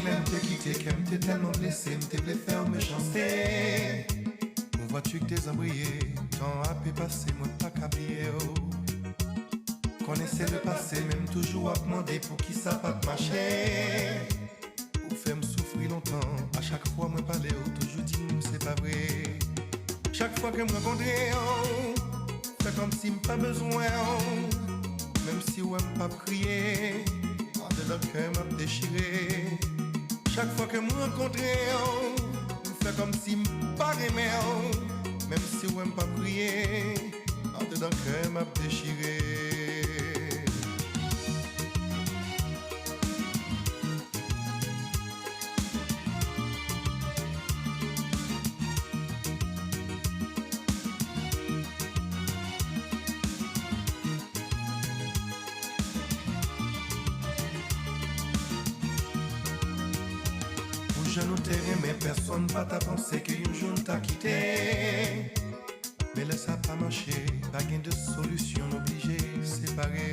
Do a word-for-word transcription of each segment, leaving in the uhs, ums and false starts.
Lè m te kite, kè m te tèlman blese, m te vle fè w mechanste. Yon vwati k te zanbriye, tan ap pase, mwen pa ka bliye w. Konnen se le pase, men m toujou ap mande poukisa pa t mache. Ou fè m soufri lontan, a chak fwa mwen pale, ou toujou di m se pa vre. Chak fwa ke m rankontre w, fè kòmsi m pa bezwen w. Menm si w wè m p ap kriye, andedan kè m ap dechire. Chak fwa ke m rankontre w, m fè kòmsi m pa renmen w. Menm si w wè m p ap kriye, andedan kè m ap dechire. Pou jan nou te renmen, pèsonn pa ta panse ke yon jou n ta kite. Men lè sa pa mache, pa gen de solisyon, n oblije separe.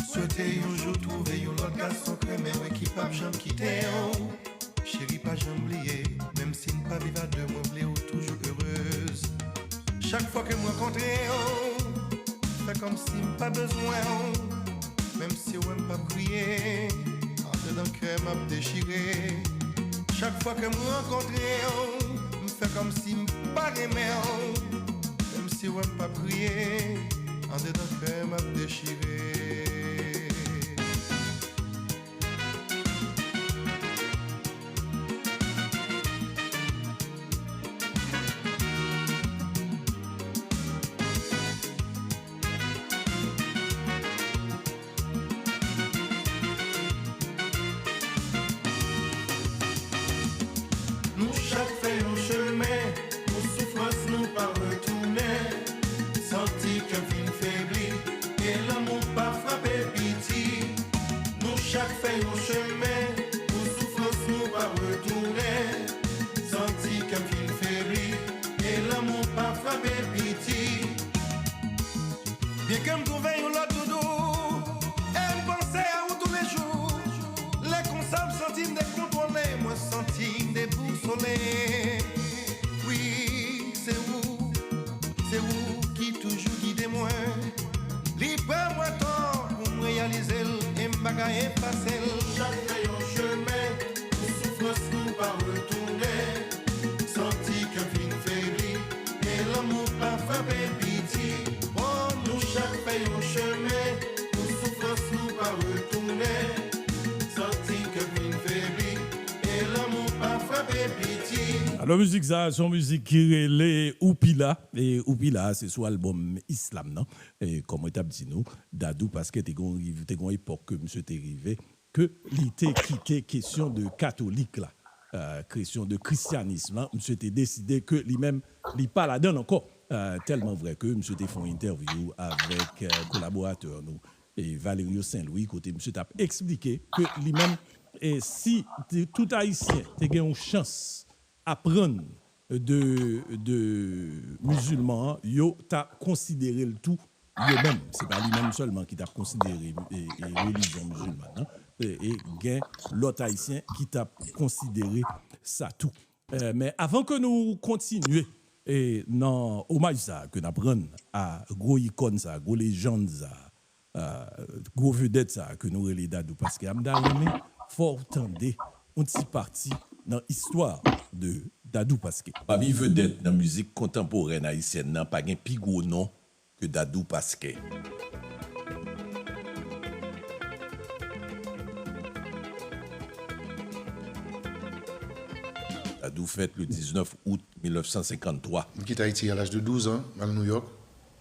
Swete yon jou twouve yon lòt gason k renmen w e ki p ap janm kite w. Cheri, pa janm bliye, menm si n pa viv a de, mwen vle w toujou erez. Chak fwa ke m rankontre w, fè kòmsi m pa bezwen w. Menm si w wè m p ap kriye, andedan kè m ap dechire. Chak fwa ke m rankontre w, m fè kòmsi m pa renmen w. Menm si w wè m p ap kriye, andedan kè m ap dechire. Nou chak fè yon chemen, pou soufrans nou pa retounen. Santi kè m fin febli, e lanmou pa frape piti. Nou chak fè yon chemen, pou soufrans nou pa retounen. Santi kè m fin febli, e lanmou pa frape piti. Byenke m twouve yon lòt doudou, e m panse a ou toulejou. Lè konsa m santi m dekontwole, mwen santi m debousole. Wi, se ou, se ou ki toujou gide mwen. Li pran mwen tan pou m reyalize l, e m pa ka efase l. Chak fè yon chemen, pou soufrans nou pa retounen. Santi kè m fin febli, e lanmou pa frape piti. Bon, nou chak fè yon chemen, pou soufrans nou pa retounen. Santi kè m fin febli, e lanmou pa frape piti. Alò, mizik sa, se yon mizik ki rele Oupila. E Oupila, se sou albòm Islam nan. E kòm mwen t ap di nou, Dadou Paskè te gon riv-, te gon epòk ke misye te rive, ke li te kite kesyon de katolik la, euh, kesyon de krisyanis lan, misye te deside ke li menm, li pa ladan l ankò. Euh, tèlman vrè ke misye te fè yon entèvyou avèk, euh, kolaboratè nou, e Valerio Saint Louis, kote misye t ap eksplike ke li menm, e si te, tout Ayisyen te gen yon chans aprann de, de mizilman an, yo ta konsidere l tou yo menm. Se pa li menm sèlman ki t ap konsidere, e, e, relijyon mizilman nan. E, e gen lòt Ayisyen ki t ap konsidere sa tou. E, men avan ke nou kontinye, e, nan omaj sa ke n ap rann a gwo ikòn sa, gwo lejann sa, euh, gwo vedèt sa ke nou rele Dadou Paskè a, m ta renmen fò w tande yon ti pati nan istwa de Dadou Paskè. Pami vedèt nan mizik kontanporèn ayisyèn nan, pa gen pi gwo non ke Dadou Paskè. Dadou fèt le diznèf out mil nèf san senkanntwa. M kite Ayiti a laj de douz an, m al Nouyòk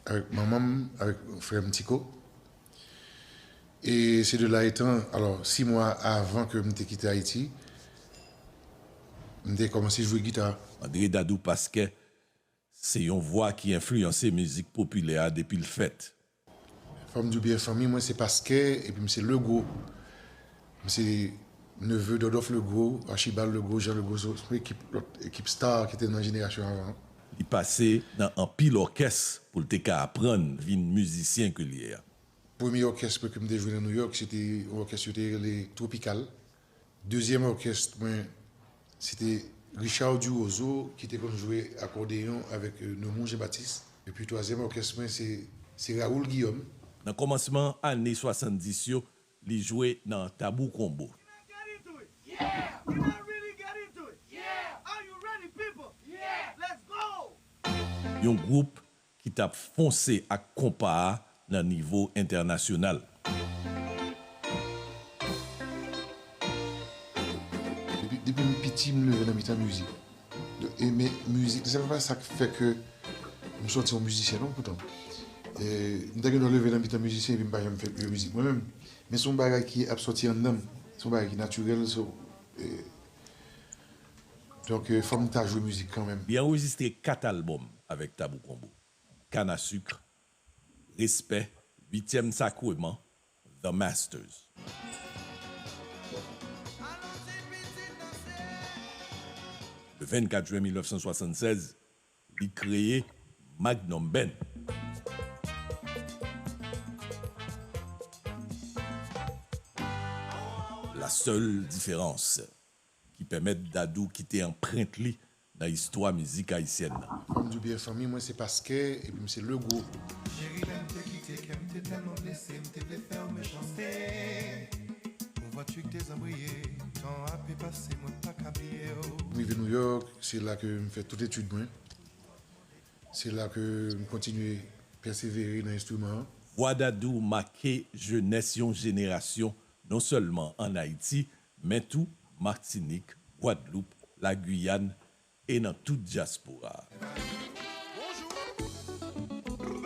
avèk manman m, avèk frè m Tiko. E se de la etan, alò, sis mwa avan ke m te kite Ayiti, m te kòmanse jwe gita. André Dadou Paskè se yon vwa ki enfliyanse mizik popilè a depi l fèt. Fò m di w byen, fanmi mwen se Paskè, epi m se Legros. M se neve Dòdòf Legros, Archibald Legros, Jean Legros, se ekip, lòt ekip star ki te nan jenerasyon avan an. Li pase nan anpil òkès pou l te ka aprann vin mizisyen ke l ye a. Premye òkès ke m te jwe nan Nouyòk, se te yon òkès yo te rele Tropikal. Dezyèm òkès mwen, se te Richard Duroseau ki te konn jwe akòdeyon avèk, euh, Noumou Jean-Baptiste. Epi twazyèm òkès mwen, se, se Raoul Guillaume. Nan kòmansman ane swasanndis yo, li jwe nan Tabou Combo. Yon gwoup ki t ap fonse ak konpa a nan nivo entènasyonal. Depi, depi m piti, m leve nan mitan mizik. E, men mizik, se pa sa k fè ke m sòti yon mizisyen, non, poutan. E, m ta gen dwa leve nan mitan mizisyen epi m pa janm fè yon mizik mwen menm. Men se yon bagay ki ap sòti anndan m. Se yon bagay ki natirèl, so, e, donk, e, fò m ta jwe mizik kanmenm. Li anrejistre kat albòm avèk Tabou Combo: Canne à sucre, Respect, Huitième Sacrement, The Masters. Le vennkat jen mil nèf san swasannsèz, li kreye Magnum Band. La seule différence ki pèmèt Dadou kite anprent li nan istwa mizik ayisyèn nan. Fò m di w byen, fanmi mwen se Paskè, epi m se Legwo. Cheri, lè m te kite kè m te tèlman blese, m te vle fè w mechanste. Pou vwati k te zanbriye, tan ap pase, mwen pa ka bliye w. M rive Nouyòk, se la ke m fè tout etid mwen. Se la ke m kontinye pèsevere nan enstriman an. Vwa Dadou make jenès yon jenerasyon, non sèlman ann Ayiti, men tou Matinik, Gwadloup, Lagiyàn e nan tout dyaspora a.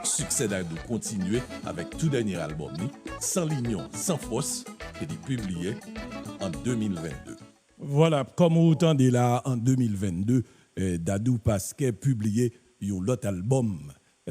Siksè Dadou kontinye avèk tou dènye albòm li, Sans l'union, sans force, ke li pibliye an de mil vennde. Vwala, kòm ou tande la, an de mil vennde, eh, Dadou Pasquet pibliye yon lòt albòm,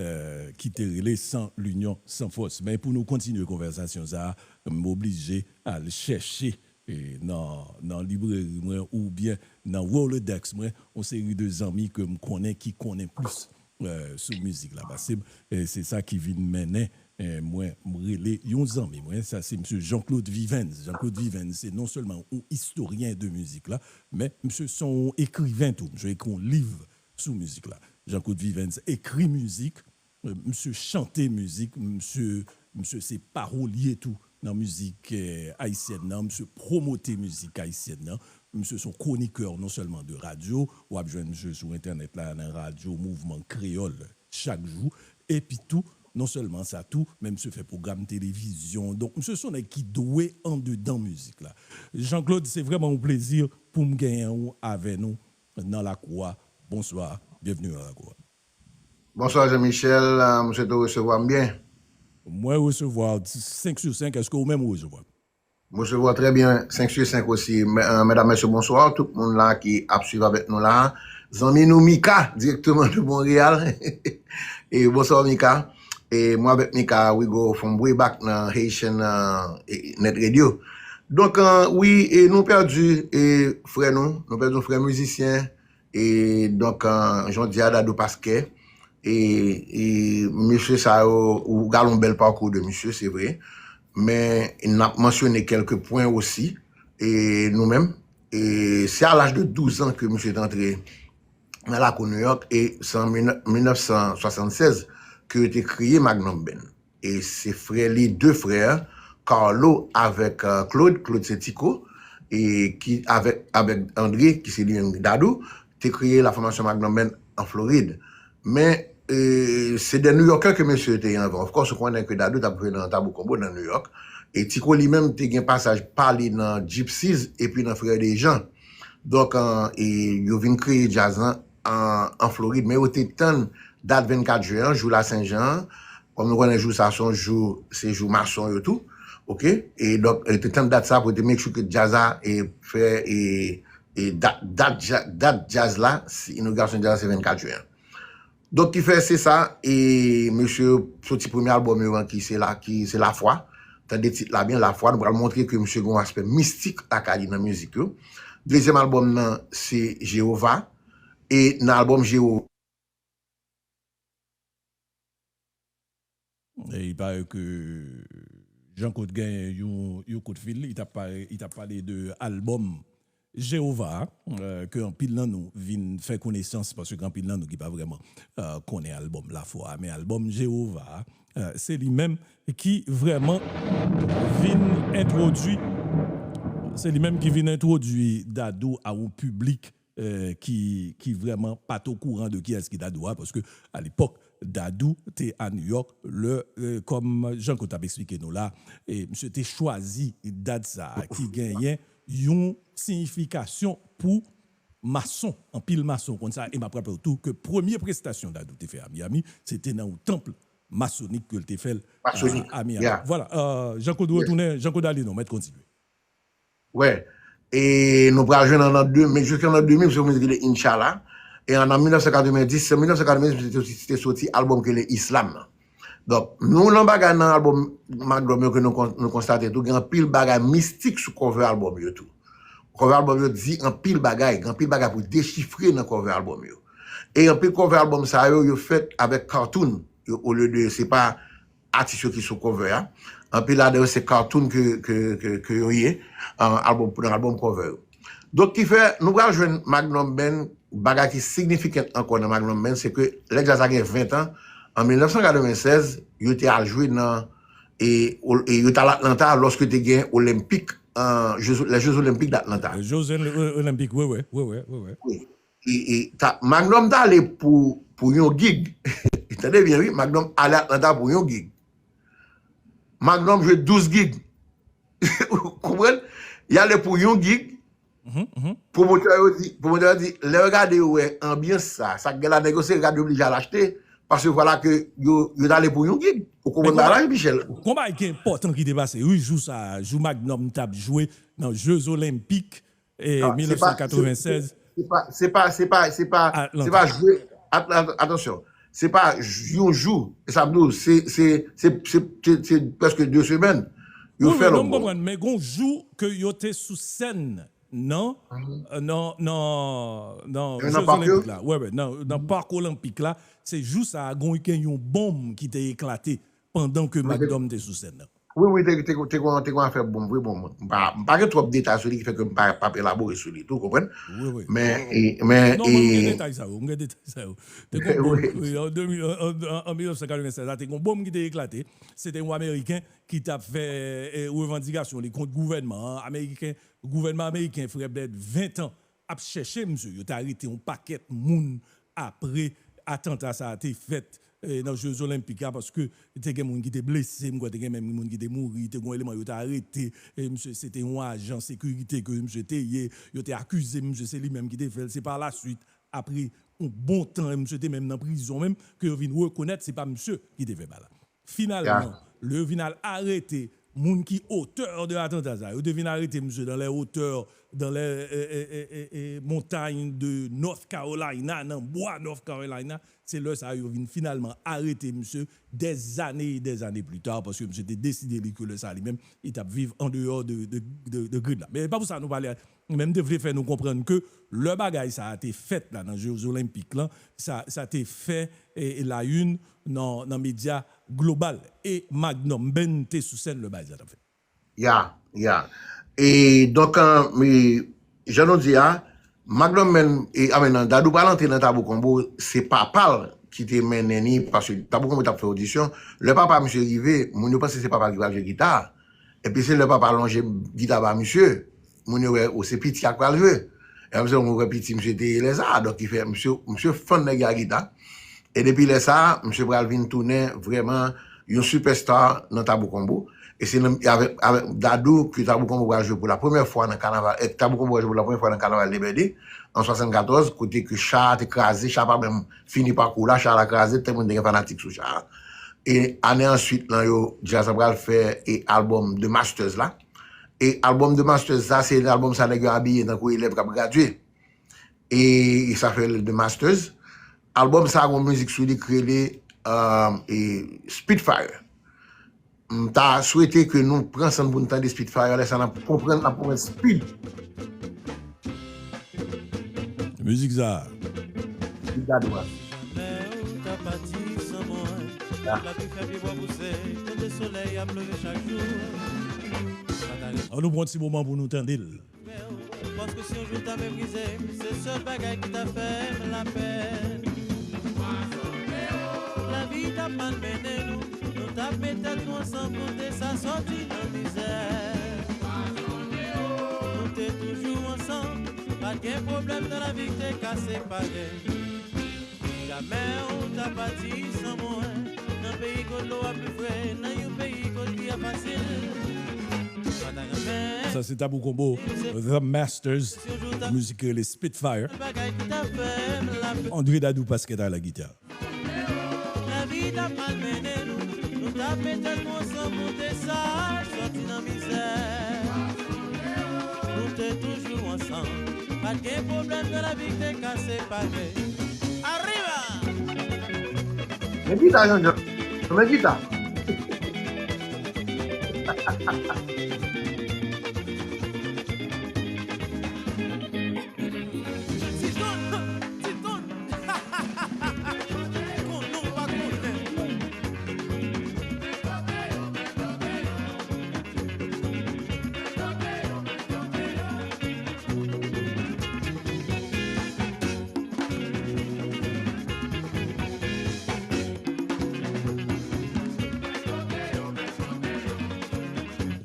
eh, ki te rele Sans l'union, sans force. Men pou nou kontinye konvèsasyon sa a, m oblije al chèche, eh, nan, nan libreri mwen oubyen nan Rolodex mwen, yon seri de zanmi ke m konnen ki konnen plis, eh, sou mizik la. Paske, eh, se sa ki vin mennen, eh, mwen, m rele yon zanmi mwen. Sa se Msye Jean-Claude Vivens. Jean-Claude Vivens, se non sèlman yon istoryen de mizik la, men msye se yon ekriven tou. Msye ekri yon liv sou mizik la. Jean-Claude Vivens ekri mizik, eh, msye chante mizik, msye, msye se pawolye tou nan mizik, eh, ayisyèn nan, msye pwomote mizik ayisyèn nan, msye se yon kwonikè non sèlman de radyo, w ap jwenn msye sou entènèt la nan radyo Mouvman Kreyòl chak jou, epi tou, non sèlman sa tou, men msye fè pwogram televizyon, donk msye se yon nèg ki dwe andedan mizik la. Jean-Claude, se vrèman yon plezi pou m genyen w avè nou nan Lakou a. Bonswa, byenvni nan Lakou a. Bonswa Jean Michel, ah, m swete w resevwa m byen. Mwen resevwa w senk sou senk, èske ou menm ou resevwa m? M resevwa w trè byen, senk sou senk osi. Mè-, ah, medam, mesye, bonswa. Tout moun la ki ap swiv avèk nou la. Zanmi nou Mika, dirèkteman de Monreyal. E bonswa Mika. E mwen avèk Mika, we go from way back nan Haitian, ah, e, Net Radio. Donk, ah, wi, e nou pèdi, e, frè nou, nou pèdi yon frè mizisyen, E donk, an, jan w di a, Dadou Pasquet, e, e mesye sa yo, ou gade yon bèl pakou de misye, se vre. Men, n ap mansyone kèlke pwen osi, e nou menm, e se a laj de douz an ke misye te antre nan lakou Nouyòk, e se an mil nèf san swasannsèz ke yo te kreye Magnum Band. E se frè li, de frè, Carlo avèk, eh, Claude, Claude se Tico, e ki avèk, avèk André, ki se li menm Dadou, te kreye la fòmasyon Magnum Band an Florid. Men, eh, se de Nouyòkè ke mesye yo te ye anvan. Of course, ou konnen ke Dadou t ap jwe nan Tabou Combo nan Nouyòk. E Tico li menm te gen pasaj pa li nan Gypsies epi nan Frè Dejan. Donk, eh, e yo vin kreye djaz lan an, an Florid. Men yo te tann dat vennkat jen an, jou Lasenjan an, kòm nou konnen jou sa se yon jou, se jou mason yo tou. Oke? E donk, e te tann dat sa pou te make sure ke djaz la, e fè, e, e dat, dat dja-, dat djaz la, se, inogirasyon djaz la se vennkat jen an. Donk, ki fè se sa, e mesye soti premye albòm yo an ki se la, ki se Lafwa. Tande tit la byen, Lafwa. Nou pral montre ke mesye gen yon aspè mistik lakay li nan mizik yo. Dezyèm albòm nan, se Jewova. E nan albòm Jewova, E il paraît que Jean Claude genyen yon, yon kout fil, li t ap pale, li t ap pale de albòm Jewova a, ke anpil nan nou vin fè konesans, paske gen anpil nan nou ki pa vrèman konnen albòm Lafwa a, men albòm Jewova a, se li menm ki vrèman vin entwodui, se li menm ki vin entwodui Dadou a yon piblik ki, ki vrèman pa t okouran de kiyès ki Dadou a, paske alepòk, Dadou te a New York, lè, kòm Jean Claude t ap eksplike nou la, e misye te chwazi dat sa a ki genyen yon siyifikasyon pou mason, anpil mason konn sa, e m ap raple w tou ke premye prestasyon Dadou te fè a Miami, se te nan yon tanp masonik ke l te fè l a, a Miami. Vwala, Jean Claude retounen, Jean Claude ale non, mèt kontinye. Wè. E nou pral jwenn an an de mil, jiska an an de mil, se yon mizik ki rele Inshallah. E an an mil nèf san katrevenndis, se an mil nèf san katrevenndis misye te soti albòm ki rele Islam nan. Donk, nou nan bagay nan albòm Magnum yo ke nou, nou konstate tou, gen anpil bagay mistik sou cover albòm yo tou. Cover albòm yo di anpil bagay, gen anpil bagay pou dechifre nan cover albòm yo. E anpil cover albòm sa yo, yo fèt avèk cartoon, yo, olye de, se pa atis yo ki sou cover a. Anpil ladan yo se cartoon ke, ke, ke, ke yo ye, nan albòm, nan albòm cover yo. Donk ki fè, nou pral jwenn Magnum Band, bagay ki signifikan ankò nan Magnum Band, se ke lè djaz la gen ven tan, an mil nèf san katrevennsèz, yo te al jwe nan, e, e yo t al Atlanta lòske te gen Olenpik, les Jeux Olympiques d'Atlanta. Les Jeux Olympiques, wi, wi, wi, wi, wi. Wi. E, e, ta, Magnum t ale pou, pou yon gig. Tande byen, wi. Magnum ale Atlanta pou yon gig. Magnum jwe douz gig. Ou konprann? Li ale pou yon gig. Pwomotè yo di, pwomotè yo di, lè yo gade yo wè anbyans sa, sa k gen la nèg yo se rad yo oblije al achte, paske vwala ke yo, yo t ale pou yon gig. Ou konprann bagay la, Michel? Gon bagay ki enpòtan ki te pase, wi, jou sa, jou Magnum t ap jwe nan Jeux Olympiques, E, mil nèf san katrevennsèz. Se pa, se pa, se pa, se pa, se pa jwe, atansyon, se pa yon jou, e sa m di w, se, se, se, se, se, se prèske de semèn yo fè l. Wi, wi, non, m konprann, men gon jou ke yo te sou sèn nan, nan, nan, nan Jeux Olympiques la, wè, wè, nan, nan Parc Olympique la, se jou sa a, gon, gen yon bonm ki te eklate pandan ke Magnum te sou sèn nan. Wi, wi, te, te, te, te gon, te gon afè bonm vre, bon, m pa, m pa gen twòp detay sou li ki fè ke m pa, pa elabore sou li tou, konprann? Wi, wi. Men, e, men, non, mwen, m gen detay sa yo, m gen detay sa yo. Te gon bonm, wi, an de mil, an, an, an mil nèf san katrevennsèz la, te gon bonm ki te eklate. Se te yon Ameriken ki t ap fè, e, revandikasyon li kont gouvènman an. Ameriken, gouvènman ameriken, frè Bèd, ven tan ap chèche misye. Yo te arete yon pakèt moun apre atanta sa a te fèt, e, nan Jeux Olympiques la, paske te gen moun ki te blese, m kwè te gen menm moun ki te mouri, te gen yon eleman yo te arete, e, misye se te yon ajan sekirite ke misye te ye, yo te akize misye se li menm ki te fè l, se pa laswit, apre yon bon tan, misye te menm nan prizon menm, ke yo vin rekonèt se pa misye ki te fè bagay la. Finalman, lè yo vin al arete moun ki otè de atanta sa, yo te vin arete misye dans les hauteurs, dans les, e, e, e, e, e, montagnes de North Carolina, nan bwa North Carolina. Se lè sa yo vin finalman arete misye, des années et des années plus tard, paske misye te deside li ke lè sa li menm, li t ap viv andeyò de, de, de, de grid la. Men se pa pou sa nou pale a, men m te vle fè nou konprann ke lè bagay sa a te fèt la nan Jeux Olympiques lan, sa, sa te fè, e, e, la une nan, nan medya global. E Magnum Band te sou sèn lè bagay sa t ap fèt. Ya, ya. E donk, e, jan nou di a, Magnum Band, e, a, men nan, Dadou pral antre nan Tabou Konbo, se papa l ki te mennen li, paske Tabou Konbo t ap fè odisyon. Lè papa misye rive, moun yo panse se papa l ki pral jwe gita. Epi se lè papa lonje gita ba misye, moun yo wè, o, se piti a k pral jwe. E ap se moun wè piti misye te ye lè sa a, donk ki fè misye, misye fann nèg yo a gita. E depi lè sa a, misye pral vin tounen vrèman yon sipèsta nan Tabou Konbo. E se nan, avèk, avèk Dadou ke Tabou Konbo pral jwe pou la premyè fwa nan kanaval, e Tabou Konbo pral jwe pou la premyè fwa nan kanaval Libède an swasannkatòz, kote ke cha a te kraze, cha a pa menm fini pakou la, cha a kraze, tèlman te gen fanatik sou cha a. E ane answit lan yo, djaz la pral fè e albòm The Masters la. E albòm The Masters sa, se albòm sa nèg yo abiye tankou elèv k ap gradye. E, e sa fè The Masters. Albòm sa gon mizik sou li k rele, e, Spitfire. M ta swete ke nou pran san n pou n tande Spitfire, lè sa n ap konprann, n ap konprann Speed. Mizik sa. Speed Dadou a. Lapli fè pye bò pouse, tande solèy ap leve chak jou. Sa ta ret An nou pran ti moman pou nou tande l. Paske si yon jou ta meprize m, se sèl bagay ki ta fè m lapèn. Lavi t ap malmennen nou, nou t ap met tèt nou ansanm pou n te sa sòti nan mizè. Nou te toujou ansanm, pa t gen pwoblèm nan lavi k te ka separe. Jamè ou ta pati san mwen, nan peyi kot dlo a pi fre, nan yon peyi kot vi a fasil. Sa se Tabou Combo, The Masters, mizik ki rele Spitfire. André Dadou Pasquet a la guitare. Lavi t ap malmennen nou, nou t ap met tèt nou ansanm pou te sa sòti nan mizè. Nou te toujou ansanm, pa t gen pwoblèm nan lavi k te ka separe. Arriba! Men gita, Jean John. Men gita. Ti Don, Ti Don. Konnen w pa konnen.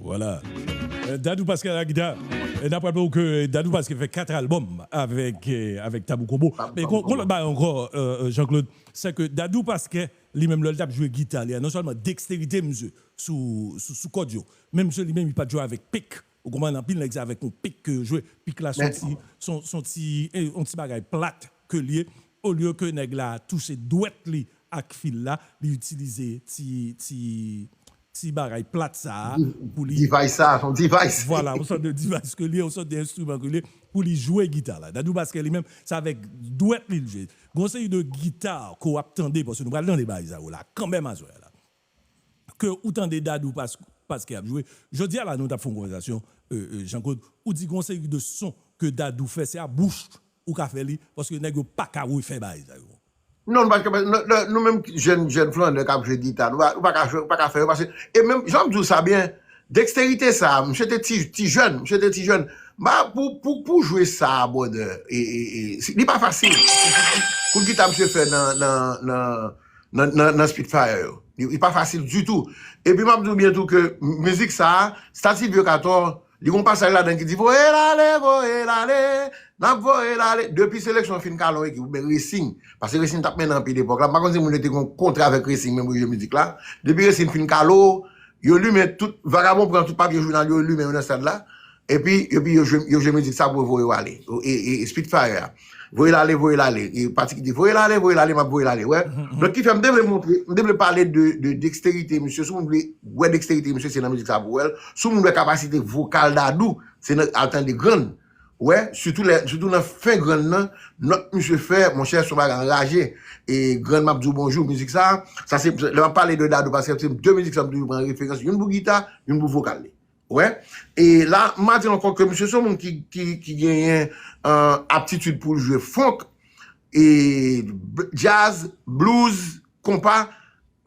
Vwala. Euh, Dadou Pasquet a la gita. E n ap raple w ke Dadou Pasquet fè kat albòm avèk, euh, avèk Tabou Combo. Men gon, gon lòt bagay ankò, euh, euh, Jean-Claude, se ke Dadou Pasquet, li menm, lè l t ap jwe gita li a, non sèlman deksterite misye sou, sou, sou kòd yo, men misye li menm, li pa t jwe avèk pik. Ou konprann, anpil nèg se avèk yon pik ke yo jwe. Pik la se yon ti, se yon, se yon ti, eh, yon ti bagay plat ke l ye. Olye ke nèg la touche dwèt li ak fil la, li itilize ti, ti, ti bagay plat sa a pou li. Device sa, se yon device. Vwala, yon sòt de device ke li ye, yon sòt de enstriman ke li ye, pou li jwe gita la. Dadou Pasquet li menm, se avèk dwèt li l jwe. Gon seri de gita ke w ap tande, paske nou pral tande bagay sa yo la, kanmenm aswè a la. Ke ou tande Dadou Pas-, Pasquet ap jwe. Jodi a la, nou t ap fè yon konvèsasyon, euh, euh, Jean-Claude, ou di gon seri de son ke Dadou fè, se a bouch ou ka fè li, paske nèg yo pa ka refè bagay sa yo. Non, paske, non, non, nou menm jèn, jèn flannè k ap jwe gita, nou pa, nou pa ka jwe, nou pa ka fè yo, paske, e menm, jan m di w sa byen, deksterite sa, misye te ti, ti jèn, misye te ti jèn. Ba, pou, pou, pou jwe sa, brother, e, e, e, si, li pa fasil. Kout gita misye fè nan, nan, nan, nan, nan, nan Spitfire yo. Li, li pa fasil ditou. Epi m ap di w byen tou ke mizik sa a, Stativ Vyekatò, li gon pasaj ladan ki di, "Voye l ale, voye l ale, n ap voye l ale." Depi seleksyon fin kale yon ekip, oubyen Racing, paske Racing t ap mennen anpil epòk la. M pa konn si moun yo te gon kontra avèk Racing menm pou yo jwe mizik la. Depi Racing fin kale w, yo limen tout, vagabon pran tout papye jounal yo, yo limen yo nan estad la. Epi, epi yo jwe, yo jwe mizik sa pou yo voye w ale. E, e, e Spitfire a. Voye l ale, voye l ale. E pati ki di, "Voye l ale, voye l ale, m ap voye l ale." Wè. Donk, ki fè m te vle montre, m te vle pale de, de deksterite misye. Si moun vle wè deksterite misye, se nan mizik sa pou wè l. Si moun vle kapasite vokal Dadou, se nan al tande Grann. Wè, sitou lè, sitou nan fen Grann nan, nòt misye fè, monchè, se yon bagay anraje. E Grann, m ap di w bonjou, mizik sa, sa se, lè m ap pale de Dadou, paske se de mizik sa m toujou pran referans, youn pou gita, youn pou vokal li. Wè. E la, m a di ankò ke misye se yon moun ki, ki, ki genyen, euh, aptitid pou l jwe funk, e b-, djaz, blues, konpa,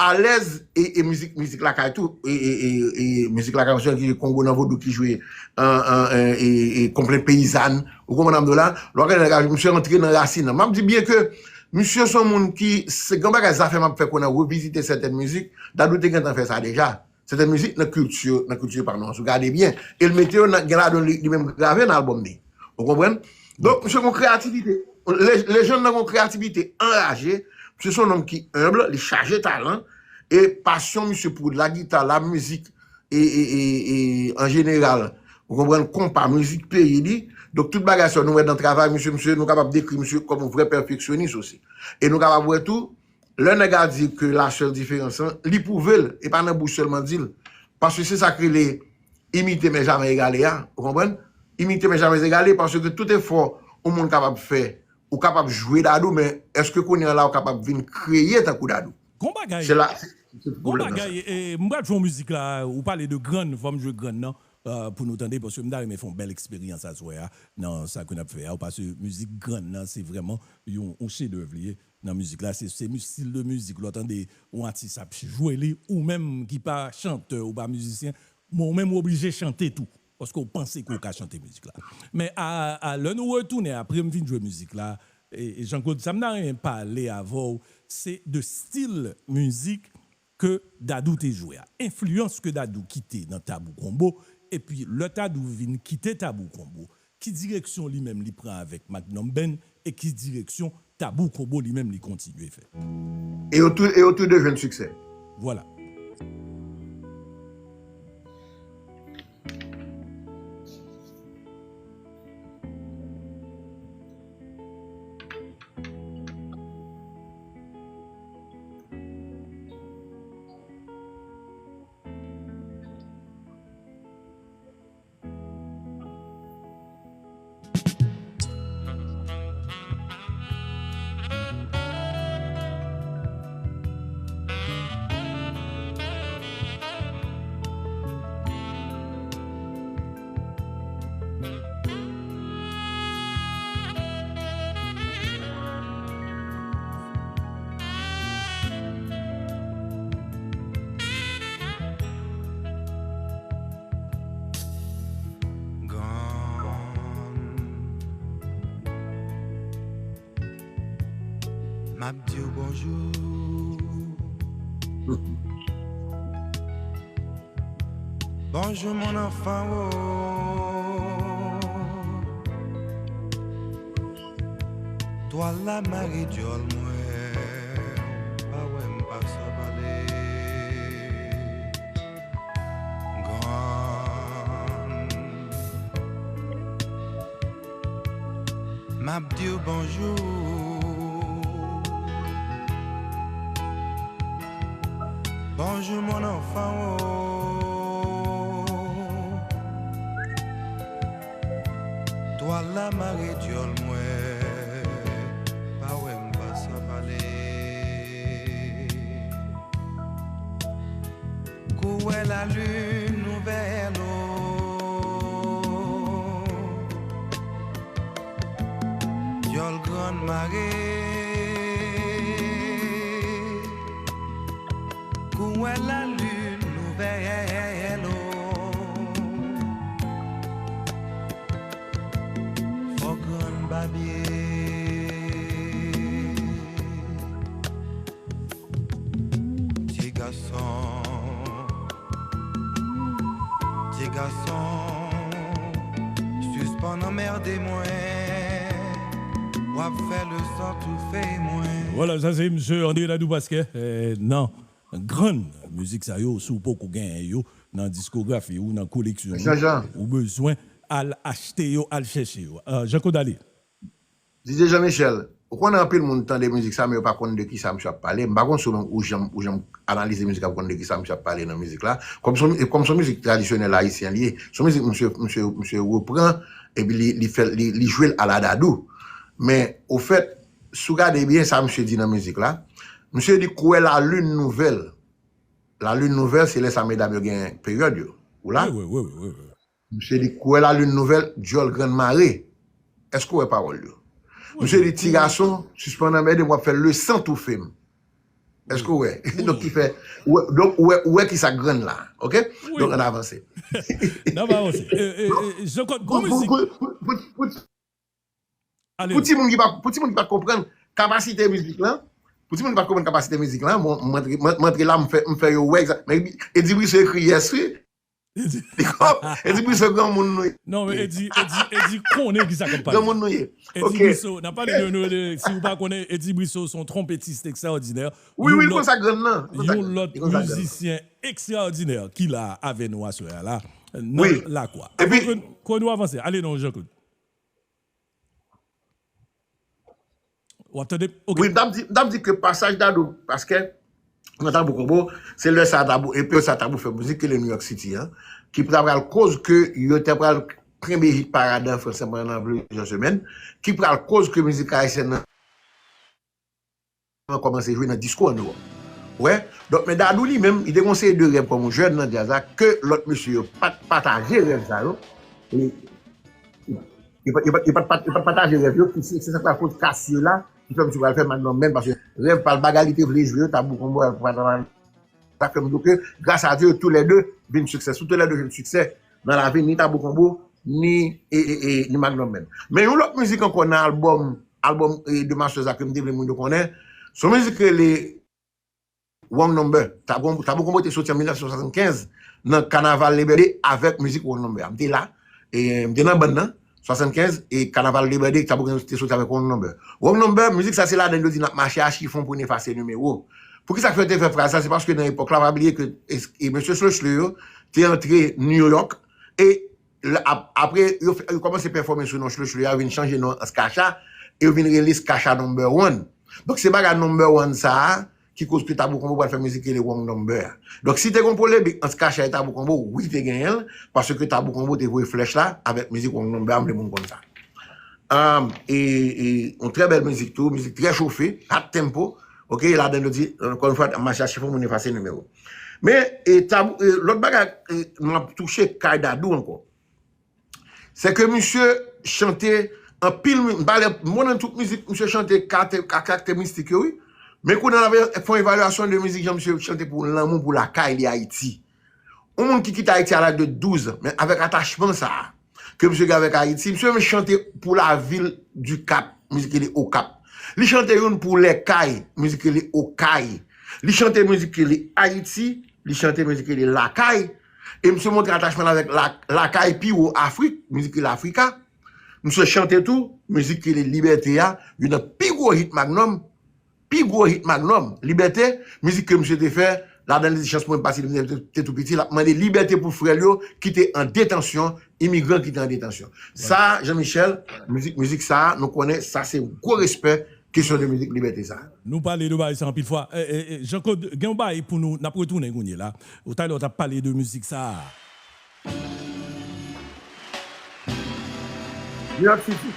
alèz, e, e mizik, mizik lakay tou, e, e, e, e mizik lakay, misye ki Kongo nan vodou ki jwe, euh, euh, euh, e, e konplent peyizàn, ou konprann sa m di w la? Lè w gade nèg la, misye antre nan rasin nan. M ap di byen ke misye se yon moun ki, se gran bagay zafè m ap fè kounye a, revizite sètèn mizik, Dadou te gentan fè sa deja. Sètèn mizik nan kilti, nan kilti pa nou an, si w gade byen. E l mete yo nan, gen ladan li, li menm grave nan albòm li. Ou konprann? Donk, misye gon kreyativite. Le-, lejann nan gon kreyativite anraje. Misye se yon nonm ki enb, li chaje talan. E pasyon misye pou lagita, lamizik, e, e, e, e, an jeneral, ou konprann, konpa, mizik peyi li. Donk, tout bagay sa nou wè nan travay misye, misye, nou kapab dekri misye kòm yon vrè pèfeksyonis osi. E nou kapab wè tou, lè nèg la di ke la sèl diferans lan, li pwouve l, e pa nan bouch sèlman di l. Paske se sa k rele imite men jamè egale a, ou konprann? Imite men jamè egale, paske tout efò yon moun kapab fè, ou kapab jwe Dadou, men èske kounye a la ou kapab vin kreye tankou Dadou? Gon bagay, se la, se, se gon pwoblèm nan bagay, sa. E, m pral jwe yon mizik la, ou pale de Grann, fò m jwe Grann nan, euh, pou nou tande, paske m ta renmen fè yon bèl eksperyans aswè a, nan sa ke n ap fè a, paske mizik Grann nan, se vrèman yon, yon chedèv li ye. nan mizik la, se, se stil de mizik lè w tande yon atis ap jwe li, ou menm ki pa chantè, ou pa mizisyen, men ou menm ou oblije chante tou, paske w panse ke w ka chante mizik la. Men a, a, lè nou retounen, apre m fin jwe mizik la, e, e Jean Claude, sa m ta renmen pale avè w, se de stil mizik ke Dadou te jwe a. Enfliyans ke Dadou kite nan Tabou Combo, epi lè Dadou vin kite Tabou Combo, ki direksyon li menm li pran avèk Magnum Band, e ki direksyon Tabou Combo li menm li kontinye fè. E yo tou, e yo tou de jwenn siksè. Vwala. Grann, m ap di w bonjou. Bonjou, mon enfant, oh. Twal la mare dyòl mwen, pa wè m pa sa pale. Grann, m ap di w bonjou. Bonjou, mon enfant, oh. Twal la mare dyòl mwen, pa wè m pa sa pale. Kouwè lalin ouvè lo. Dyòl grann mare. Kouwè lalin ouvè lo. Fò grann babye. Ti gason, ti gason, sispann anmède mwen. W ap fè lesan toufe mwen. Vwala, sa se misye André Dadou Pasquet, eh, nan grann mizik sa yo, si w poko genyen yo nan diskografi ou nan koleksyon ou, ou bezwen al achte yo, al chèche yo. Ah, Jean Claude, ale. D J Jean Michel, ou konnen anpil moun tande mizik sa, men yo pa konn de kisa misye ap pale. M pa konn si ou menm ou janm, ou janm analize mizik la pou konn de kisa misye ap pale nan mizik la. Kòm se yon, kòm se yon mizik tradisyonèl ayisyen li ye, se yon mizik misye, misye, misye repran, epi li, li fè, li, li jwe l ala Dadou. Men, ofèt, si w gade byen sa misye di nan mizik la, misye di kouwè lalin nouvèl. Lalin nouvèl, se lè sa medam yo gen peryòd yo. Ou la? Wi, wi, wi, wi, wi. Misye di, kouwè lalin nouvèl, dyòl grann mare. Èske w wè pawòl yo? Wi. Misye di, ti gason, sispann anmède m, w ap fè lesan toufe m. Èske w wè? Wi. Donk, ki fè, ou wè, donk, ou wè, ou wè kisa k grann la, oke? Wi. Donk, ann avanse. N ap avanse. E, e, e, Jean Claude, gwo mizik. Pou, pou, pou, pou, pou, Ale. Pou timoun ki pa, pou timoun ki pa konprann kapasite mizik lan, pou timoun ki pa konprann kapasite mizik lan, bon, m antre, m, m antre la, m fè, m fè yo wè egzak. Men Eddy Brisson ekri yes, wi. Eddy Brisson granmoun nou ye. Non, men Eddy, Eddy, Eddy konnen ki sa k ap pale. Granmoun nou ye. Eddy Brisson, n ap pale de, de, de, si w pa konnen, Eddy Brisson se yon twonpetis ekstraòdinè. Wi, wi, l konn sa grann nan. Yon lòt mizisyen ekstraòdinè ki la avè nou aswè a la, nan Lakwa. Epi, anvan ke nou avanse, ale non, Jean Claude. W ap tande? Ok. Wi, m t ap di, m t ap di ke pasaj Dadou, paske nan Tabou Combo, se lè sa Tabou, e peryòd sa Tabou fè mizik ki le New York City an, ki ta pral koz ke yo te pral kenbe hit parad an fransè pandan plizyè semèn, ki pral koz ke mizik ayisyèn nan kòmanse jwe nan disko an Ewòp. Ou wè? Donk, men Dadou li menm, li te gen yon seri de rèv kòm yon jèn nan djaz la, ke lòt mesye yo pa t pataje rèv sa yo. E, yo pa, yo pa, yo pa t pat-, yo pa t pataje rèv yo, ki se, se sa k pral koz kas yo la, Li fè misye pral fè Magnum Man, paske rèv pa l, bagay li te vle jwe yo, Tabou Combo al pral travay. Sa fè m di w ke gras a Dye, tou lè de vin siksè. Si tou lè de jwenn siksè nan lavi, ni Tabou Combo, ni, e, e, e, ni Magnum Man. Men yon lòt mizik ankò nan albòm, albòm, e, de Masters la ke m te vle moun yo konnen, se yon mizik ki rele Wrong Number. Tabou, Tabou Combo te soti an mil nèf san swasannkenz nan Kanaval Liberté avèk mizik Wrong Number. M te la, e, m te nan bann nan, swasannkenz, e Kanaval Liberté, Tabou Combo te soti avèk Wrong Number. Wrong Number, mizik sa se ladan yo di n ap mache a chifon pou n efase nimewo. Poukisa k fè te fè fraz sa? Se paske nan epòk la, pa bliye ke e, e mesye Slushly yo te antre New York, e l ap, apre, yo, fè- yo kòmanse pèfòme sou non Slushly a, yo vin chanje non an Skasha, e yo vin rele Skasha Number One. Donk, se bagay Number One sa a ki koz ke Tabou Combo pral fè mizik ki rele Wrong Number a. Donk, si te gen yon polemik ant Skasha e Tabou Combo, wi, te genyen l, paske Tabou Combo te voye flèch la avèk mizik Wrong Number a, m vle moun konn sa. Um, e, e yon trè bèl mizik tou, mizik trè chofe, hot tempo. Ok, ladan yo di, ankò yon fwa, mache a chifon, moun efase nimewo. Men, e, Tabou, e, lòt bagay, e, m ap touche kay Dadou ankò. Se ke misye chante anpil, m pale, m konnen tout mizik misye chante karaktè, karaktè mistik yo, wi. Men kounye a, n ap fè yon evalyasyon de mizik jan misye chante pou lanmou, pou lakay li Ayiti. Yon moun ki kite Ayiti a laj de douz an, men avèk atachman sa a ke misye gen avèk Ayiti, misye menm chante pou lavil di Kap, mizik ki rele Okap. Li chante youn pou Lèkay, mizik ki rele Okay. Li chante mizik ki rele Ayiti, li chante mizik ki rele Lakay. E misye montre atachman l avèk la, lakay pi wo Afrik, mizik ki rele Afrika. Misye chante tou mizik ki rele Libète a, youn nan pi gwo hit Magnum, pi gwo hit Magnum, Libète, mizik ke misye te fè, ladan li di chans pou mwen pase, li te, te tou piti, l ap mande libète pou frè l yo ki te an detansyon, imigran ki te an detansyon. Sa, Jean Michel, mizik, mizik sa, nou konnen, sa se gwo respè, kesyon de mizik libète sa. Nou pale de bagay sa anpil fwa. E, e, e, Jean Claude, gen yon bagay pou nou, n ap retounen kounye la. Ou talè w t ap pale de mizik sa. New York City.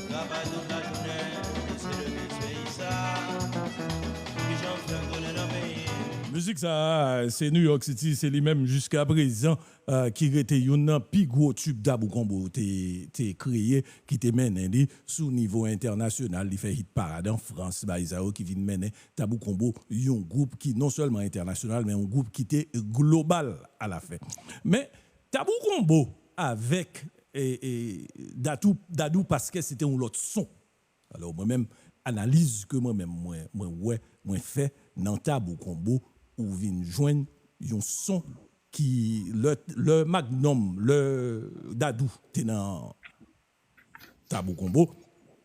Travay tout lajounen, mesye legliz peyi sa, ki jan m fè m tounen nan peyi m? Mizik sa a, se New York City, se li menm jiska prezan, eh, ki rete youn nan pi gwo tib Tabou Combo te, te kreye, ki te mennen li sou nivo entènasyonal, li fè hit parad an Frans, bagay sa yo ki vin mennen Tabou Combo, yon gwoup ki non sèlman entènasyonal, men yon gwoup ki te global alafen. Men, Tabou Combo avèk, e, e, Dadou, Dadou Pasquet, se te yon lòt son. Alò, mwen menm, analiz ke mwen menm, mwen, mwen wè, mwen fè nan Tabou Combo, ou vin jwenn yon son ki, lè, lè Magnum, lè Dadou te nan Tabou Combo,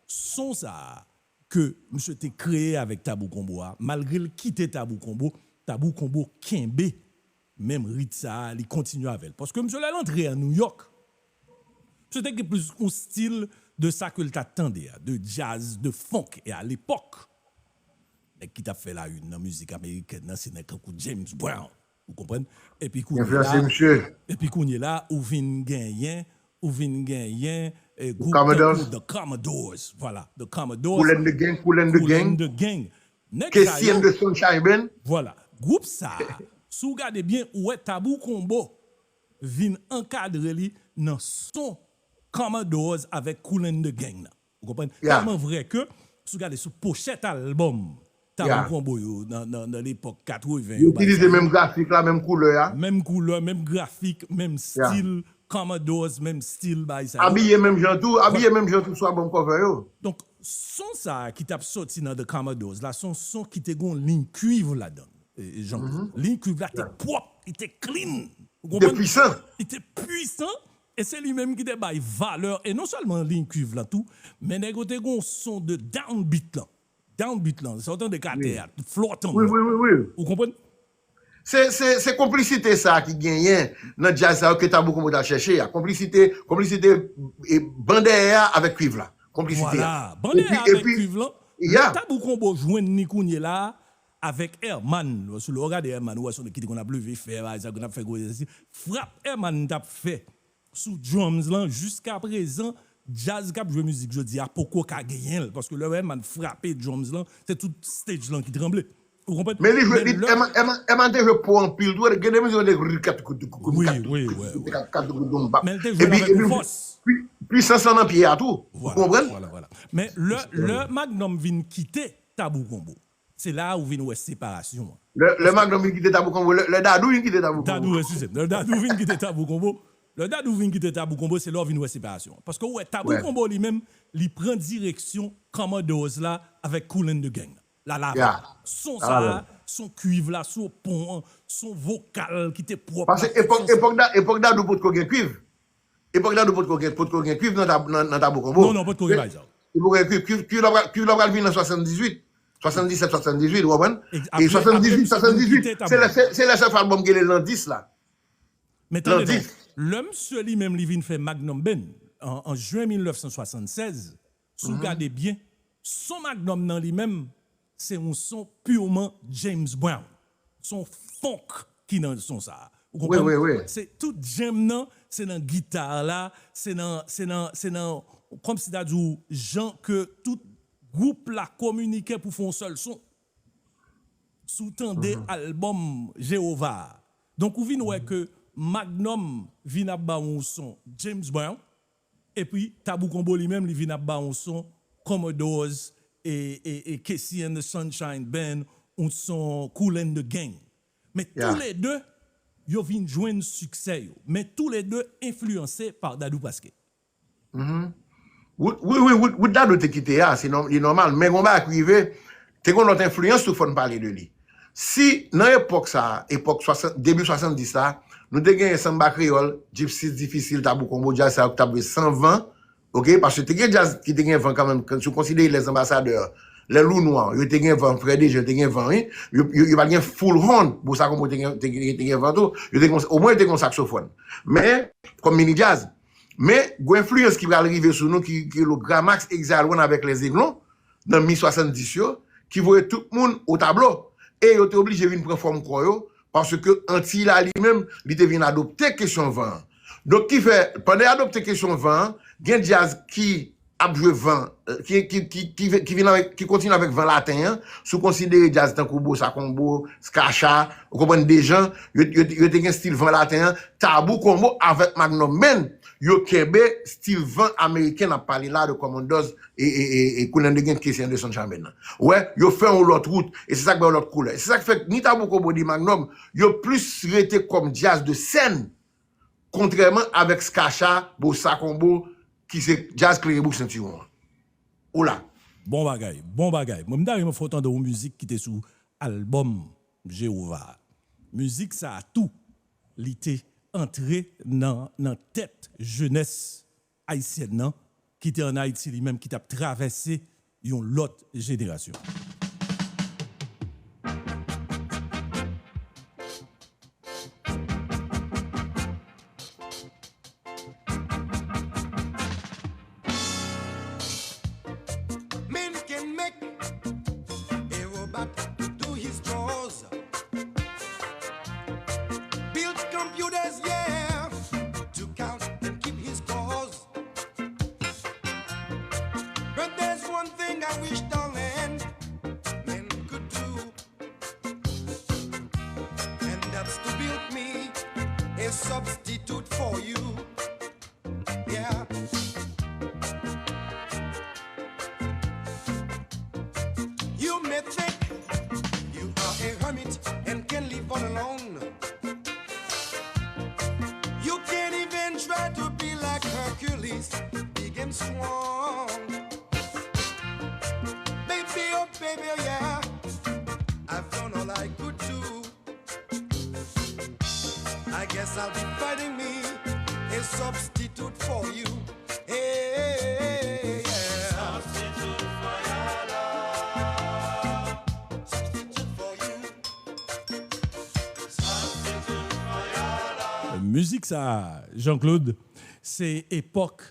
son sa a ke misye te kreye avèk Tabou Combo a, malgre l kite Tabou Combo, Tabou Combo kenbe menm rit sa a, li kontinye avè l. Paske misye lè l antre an New York, misye te gen plis yon stil de sa ke l ta tande a, de djaz, de funk. E a lepòk, nèg ki t ap fè la une nan mizik amerikèn nan, se nèg tankou James Brown. Ou konprann? Epi kounye la, epi kounye la, ou vin genyen, ou vin genyen, eh, gwoup tankou The Commodores. Vwala, The Commodores. Kool and the Gang, Kool and the Gang. Nèg sa yo, K C and the Sunshine Band. Vwala. Gwoup sa, si w gade byen, ou wè Tabou Combo vin ankadre li nan son Commodores avèk Kool and the Gang nan. Ou konprann? Tèlman vrè ke, si w gade sou pochèt albòm Tabou Combo yo nan, nan, nan lepòk katreven yo, yo itilize menm grafik la, menm koulè a. Menm koulè, menm grafik, menm stil, Commodores, menm stil, bagay sa yo. Abiye menm jan tou, abiye menm jan tou sou albòm cover yo. Donk, son sa a ki t ap sòti nan The Commodores la, se yon son ki te gon liy kuiv ladan l, e, Jean Claude. Liy kuiv la te pwòp, li te clean. Ou konprann? Li te pwisan. Li te pwisan, e se li menm ki te bay valè, e non sèlman liy kuiv lan tou, men nèg yo te gon son de downbeat lan. Downbeat lan, sa w tande k atè a, flotan. Wi, wi, wi, wi. Ou konprann? Se, se, se konplisite sa a ki genyen nan djaz sa yo ke Tabou Combo t ap chèche a. Konplisite, konplisite, e, ban dèyè a avèk kuiv la. Konplisite a. Vwala, ban dèyè a avèk kuiv lan. Lè Tabou Combo jwenn ni kounye la a, avèk Herman, si w gade Herman, ou wè se yon nèg ki te konn ap leve fè, pa egzanp, konn ap fè gwo egzèsis. Frap Herman t ap fè sou drums lan, jiska prezan, Djaz k ap jwe mizik jodi a poko ka genyen l, paske lè Herman frape drums lan, se tout stage lan ki tranble. Ou konprann? Men li jwe, li, Herman, Herman, Herman te jwe po anpil tou, gen de mizik yo te ri kat kou kou kou Wi, kat wi, wi, wi. kat kat kou kou kat. Men l te jwe l Epi avèk yon epi fòs. pwi- pwisans lan nan pye a tou. Ou Vwala, konprann? vwala, vwala. Men lè, lè Magnum vin kite Tabou Combo, se la ou vin wè separasyon an. Lè lè Magnum vin kite Tabou Combo, lè lè Dadou vin kite Tabou Combo. Dadou, eskize m. Lè Dadou vin kite Tabou Combo, lè Dadou vin kite Tabou Combo, se lè w vin wè separasyon an. Paske w wè Tabou Wè. Combo li menm, li pran direksyon Commandos la avèk Kool and the Gang. La la Ya. Son La sa la a, son kuiv la, son pon an, son vokal ki te pwòp Paske la, epòk son sa. Epòk da, epòk Dadou potko gen kuiv. Epòk Dadou potko gen potko gen kuiv nan Tab- nan, nan Tabou Combo. Non, non, potko gen bagay sa. Li potko gen kuiv. Kuiv kuiv la pral- kuiv la pral vin nan swasanndizuit. Swasanndiset, swasanndizuit, ou konprann? Ex- E apre- apre swasanndizuit, misye vin swasanndizuit, kite se lè Tabou. se se lè self album gen le Landis la. Men tande non, Landis. Lè misye li menm li vin fè Magnum Band an, an jen mil nèf san swasannsèz, si w gade byen, son Magnum nan li menm, se yon son purman James Brown. Se yon funk ki nan son sa a. Ou Wi, konprann? wi, wi. Se tout jam nan, se nan gita la, se nan, se nan, se nan, kòmsi ta di w, jan ke tout gwoup la kominike pou fè yon sèl son. Si w tande albòm Jewova a, donk ou vin wè ke Magnum vin ap ba w yon son James Brown, epi Tabou Combo li menm, li vin ap ba w yon son Commodores e, e, e K C and the Sunshine Band, yon son Kool and the Gang. Men Ya. toulede, yo vin jwenn siksè yo. Men toulede enfliyanse pa Dadou Pasquet. Wout wi wi wout wout Dadou te kite a, se nò- li nòmal. Men gon bagay ki rive, te gon lòt enfliyans tou fò n pale de li. Si nan epòk sa a, epòk swasann debi swasanndis la, nou te genyen Sanba Kreyòl, Gypsies Difficile, Tabou Combo, djaz sa yo ki t ap jwe san van, oke, paske te gen djaz ki te gen van kanmenm, si w konsidere Les Ambassadeurs, Les Loups Noirs, yo te gen van, Frè Dejean, yo te gen van, wi, yo, yo, yo pa t gen full horn, Bossa Combo te gen, te, te, te gen van tou, yo te gen, omwen yo te gen yon saksofòn. Men, kòm mini djaz. Men, gon enfliyans ki pral rive sou nou, ki, ki rele Gramax, Exile One avèk Les Aiglons, nan mi swasanndis yo, ki voye tout moun o tablo. E yo te oblije vin pran fòm kò yo, paske Antiy la li menm, li te vin adopte kesyon van an. Donk, ki fè, pandan y adopte kesyon van an, gen djaz ki ap jwe van, ki, ki, ki, ki, ki vin avèk, ki kontinye avèk van laten an, si w konsidere djaz tankou Bossa Combo, Skacha, ou konprann, Dejean, yo, yo, yo te gen stil van laten an, Tabou Combo avèk Magnum Band, yo kenbe stil van ameriken, n ap pale la de Commandos e, e, e, e Kool and the Gang, K C and the Sunshine Band nan. Wè, yo fè yon lòt wout, e se sa k ba yo lòt koulè. Se sa k fè ni Tabou Combo ni Magnum, yo plis rete kòm djaz de sèn, kontrèman avèk Skacha, Bossa Combo, ki se djaz klere bouk sentiwon an. Ou la. Bon bagay, bon bagay. Mwen, m ta renmen fè w tande yon mizik ki te sou albòm Jewova a. Mizik sa a tou, li te antre nan, nan tèt jenès ayisyèn nan, ki te ann Ayiti li menm, ki t ap travèse yon lòt jenerasyon. Men can make a robot to do his chores. Build computers, yeah, to count and keep his scores. But there's one thing I wish, darling, men could do. And that's to build me a substitute for you. Yeah. You may think you are a hermit and can live all alone. You can't even try to be like Hercules, big and strong. Baby, oh baby, oh yeah, I've done all I could do. I guess I'll be finding me a substitute for you. Hey, yeah. Substitute for your love. Substitute for you. Substitute for your love. Mizik sa, Jean-Claude, se epòk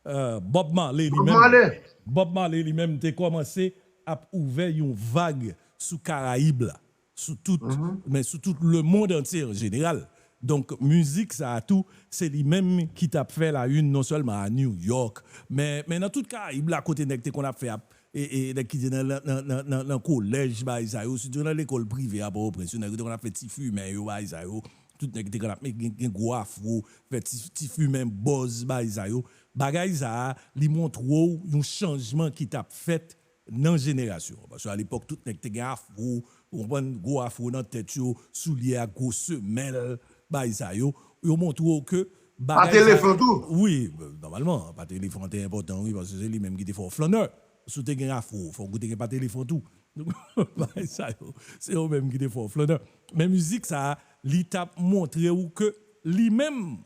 euh, Bob Marley li Bob menm. Marley. Bob Marley li menm te kòmanse ap ouvè yon vag sou Karayib la, sou tout, men sou tout lemonn antye an jeneral. Donk, mizik sa a tou, se li menm ki t ap fè la une non sèlman a New York, men, men nan tout Karayib la, kote nèg te konn ap fè ap, e, e, nèg ki te nan, nan, nan, nan, nan kolèj, bagay sa yo, sitou nan lekòl prive a Pòtoprens yo, nèg yo te konn ap fè ti fimen yo, bagay sa yo, tout nèg ki te konn ap gen, gen gwo afro, fè ti, ti fimen bòz, bagay sa yo. Bagay sa a, li montre w yon chanjman ki t ap fèt nan jenerasyon an. Paske alepòk, tout nèg te gen afro, ou konprann, gwo afro nan tèt yo, soulye a gwo semèl, bagay sa yo. Yo montre w ke bagay sa... Pate elefan tou? Wi, nòmalman, pate elefan te enpòtan, wi, paske se li menm ki te fè w flannè. Si w te gen afro, fòk ou te gen pate elefan tou. Donk, bagay sa yo, se yo menm ki te fè w flannè. Men mizik sa a, li t ap montre w ke li menm,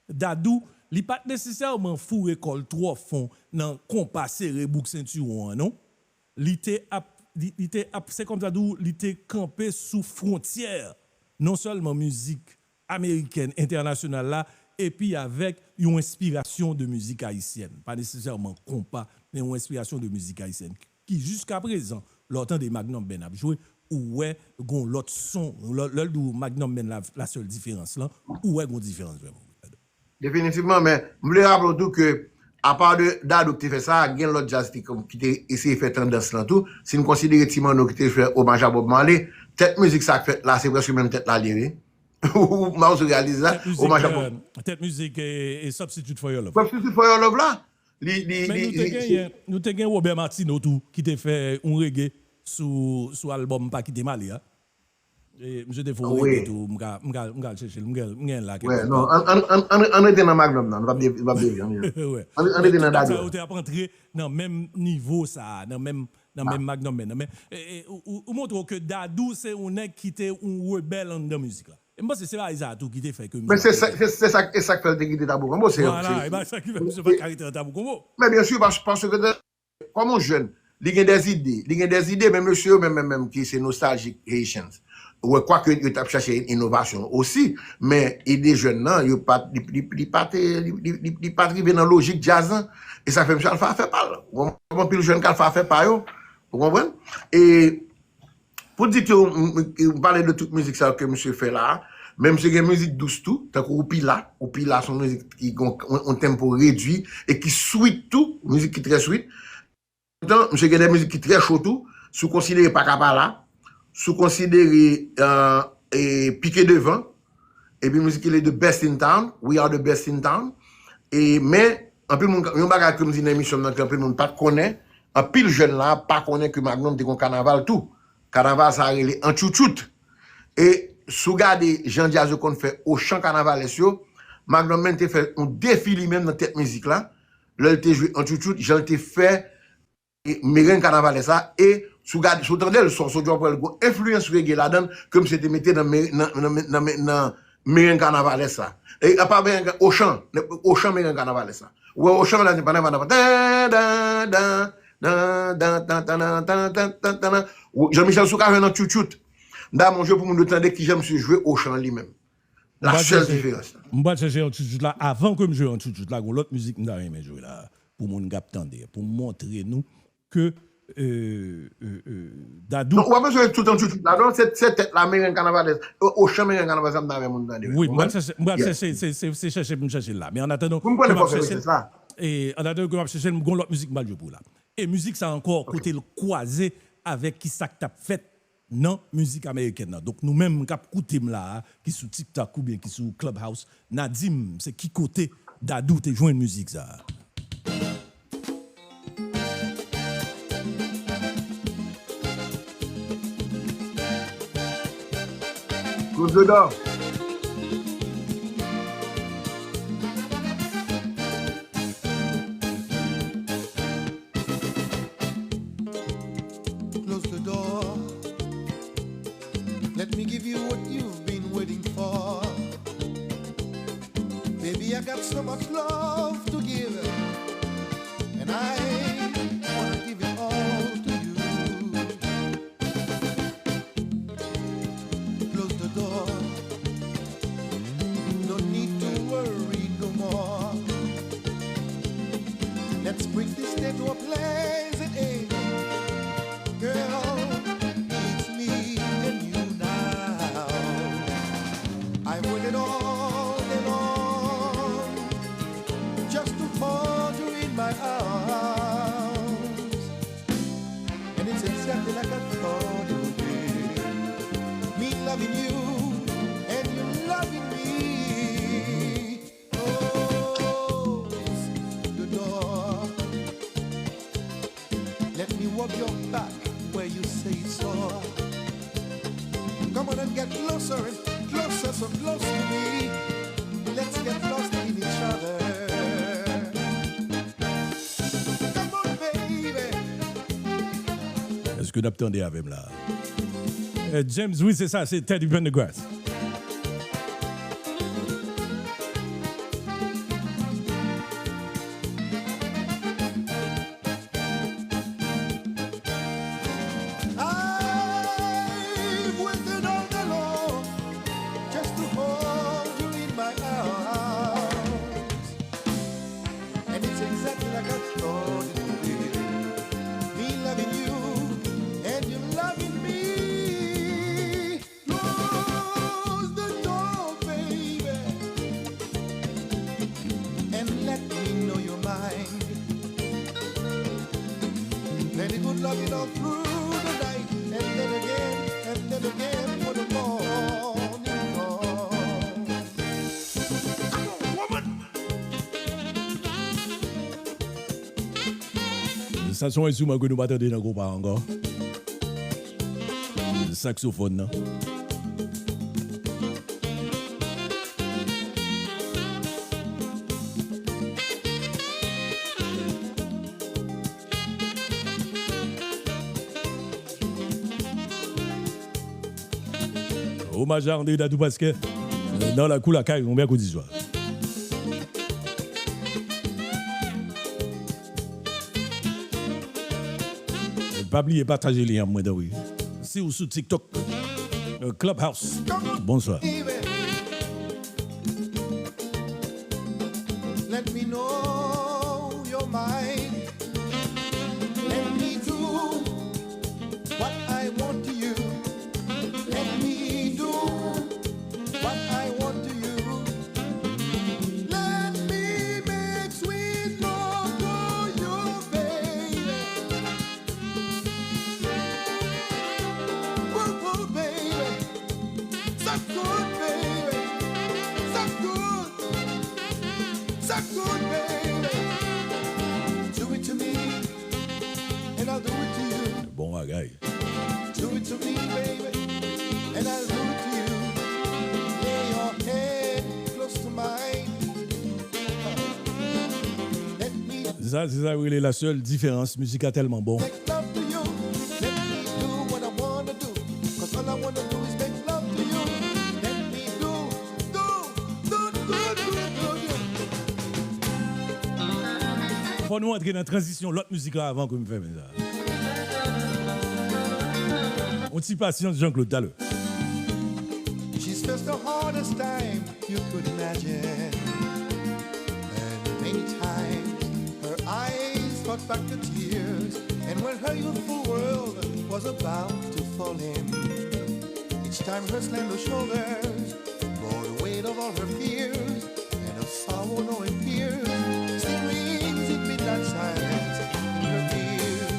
Dadou, li pa t nesesèman foure kò l twò fon nan konpa sere bouk sentiwon an, non. Li te ap, li, li te ap, se kòmsi Dadou, li te kanpe sou fwontyè non sèlman mizik amerikèn entènasyonal la, epi avèk yon enspirasyon de mizik ayisyèn. Pa nesesèman konpa, men yon enspirasyon de mizik ayisyèn. Ki jiska prezan, lè w tande Magnum Band ap jwe, ou wè gon lòt son, lè, lè l di w Magnum Band la, la sèl diferans lan, ou wè gon diferans vrèman. Definitivman, men m vle raple w tou ke, apa de Dadou ki te fè sa, gen lòt djaz ki, ki te eseye fè tandans lan tou. Si n konsidere Ti Manno ki te fè omaj a Bob Marley, tèt mizik sa k fèt la, se prèske menm tèt la li ye, wi. Ou pa sou reyalize sa? Tèt mizik, omaj a Bob, euh, tèt mizik e, e Substitute for Your Love. Substitute for Your Love la, li, li, men li, nou te li, genyen, nou te gen Robert Martineau tou, ki te fè yon reggae sou, sou albòm Pa Kite M Ale a. E, misye te fè yon reggae tou, m ka, m ka, m ka al chèche l, m gen, m gen l la kèk kote. Non, ann, ann, ann, ann, ann rete nan Magnum nan, nou p ap de-, nou p ap devye, ann, ann rete nan Dadou. Tout sa yo te ap antre nan menm nivo sa a, nan menm, nan menm Magnum Band nan. Men, e, e, ou, ou, ou montre w ke Dadou se yon nèg ki te yon rebèl anndan mizik la. E m panse se bagay sa a tou ki te fè ke mizik la te... Men se sa, se, se sa, e sa k fè l te kite Tabou Konbo, se... Vwala, e bagay sa ki fè misye pa t ka rete nan Tabou Konbo. Men byen si, pas-, paske kòm yon jèn, li gen dèzide, li gen dèzide, men mesye yo menm, menm, menm ki se nostaljik Haitians. Ou wè, kwake yo t ap chache inovasyon osi, men ide jèn nan, yo pa t, li, li, li pa te, li, li, li, li pa t rive nan lojik djaz lan, e sa fè misye al fè afè pa l. Ou konprann? Anpil jèn k al fè afè pa yo, ou konprann? E Pou di ke m, m, m pale de tout mizik sa yo ke misye fè la, men misye gen mizik dous tou, tankou Oupila. Oupila se yon mizik ki gen yon, yon, yon tempo redui e ki sweet tou, mizik ki trè sweet. Poutan, misye gen de mizik ki trè cho tou, si w konsidere Pakapala, si w konsidere, euh, e Pike Devan, epi mizik ki rele The Best in Town, We Are the Best in Town. E, men, anpil moun, yon bagay ke m di nan emisyon m nan ke anpil moun pa t konnen, anpil jèn la pa konnen ke Magnum te gen yon kanaval tou. Kanaval sa a rele An Tchoutchout. E si w gade jan djaz yo konn fè ochan kanavalès yo, Magnum Band te fè yon defi li menm nan tèt mizik la, lè l te jwe An Tchoutchout, jan l te fè e mereng kanavalè sa, e si w gade, si w tande l, Sòso Djòpwèl, gon enfliyans rege ladan l ke misye te mete nan me-, nan, nan, nan, nan, nan mereng kanavalè sa. E apa mereng, ochan, ochan mereng kanavalè sa. Ou wè ochan la, se pandan, pandan, pandan, dan, dan, dan, dan, dan, dan, dan, dan, dan, dan, dan. Ou, Jean Michel, si w ka jwe nan Tchoutchout, m ta montre pou moun yo tande kijan misye jwe ochan li menm. La sèl diferans la. M pral chèche An Tchoutchout la, avan ke m jwe An Tchoutchout la, gon lòt mizik m ta renmen jwe la, pou moun k ap tande, pou m montre nou ke, euh, euh, euh, Dadou. Non, ou pa bezwen tout An Tchoutchout la, non, se, se tèt la, mereng kanavalè, o-, ochan mereng kanavalè sa m ta renmen moun tande. Wi, m pral chèche, m pral chèche, se, se, se chèche pou m chèche l la. Men an atandan ke m ap chèche l, e, an atandan ke m ap chèche l, gon lòt mizik m pral jwe pou ou la. E mizik sa ankò, kote l kwaze avèk ki sa k t ap fèt nan mizik amerikèn nan. Donk, nou menm k ap koute m la a, ki sou TikTok oubyen ki sou Clubhouse, n a di m se ki kote Dadou te jwenn mizik sa a. Close the door. Close the door. Let me give you what you've been waiting for. Baby, I got so much love to give, and I wanna give it all to you. Close the door. No need to worry no more. Let's bring this day to a pleasant end. Girl, it's me and you now. I've waited all your back where you say it's so. Come on and get closer and closer, so close to me. Let's get lost in each other. Come on, baby. Èske n ap tande avè m la? Eh, James, wi, se sa, se Teddy Pendergrass. I've waited all day long just to hold you in my arms. And it's exactly like I thought it would be. Me loving you and you loving me. Close the door, baby, and let me know you're mine. Let it good loving all through the night, and then again, and then again when the morning comes. Come on, woman! Sa se yon enstriman ke nou pa tande nan konpa ankò. Saksofòn nan. Omaj a André Dadou Pasquet, euh, nan lakou lakay nou mèkredi swa. Pa bliye pataje lyen an mwen, tanpri. Si w sou TikTok, euh, Clubhouse, bonswa. Let me know you're mine. Let me do what I want to you. Let me do what I want to you. Let me make sweet love to you, baby. Woo, woo, baby. Suck good, baby. Suck good. Suck good, baby. Do it to me, and I'll do it to you. Bon bagay. Do it to me, baby, and I'll do it to you. Lay your head close to mine. Let me Sa, se sa yo rele la seule différence. Mizik la tèlman bon. Make love to you. Let me do what I wanna do. 'Cause all I wanna do is make love to you. Let me do, do, do, do, do, do. Fò nou antre nan tranzisyon lòt mizik la avan ke m fèmen sa. On ti pasyans, Jean-Claude, talè. She's faced the hardest time you could imagine. And many times her eyes fought back the tears. And when her youthful world was about to fall in, each time her slender shoulders bore the weight of all her fears, and of sorrow knowing tears still rings in midnight silence in her ears.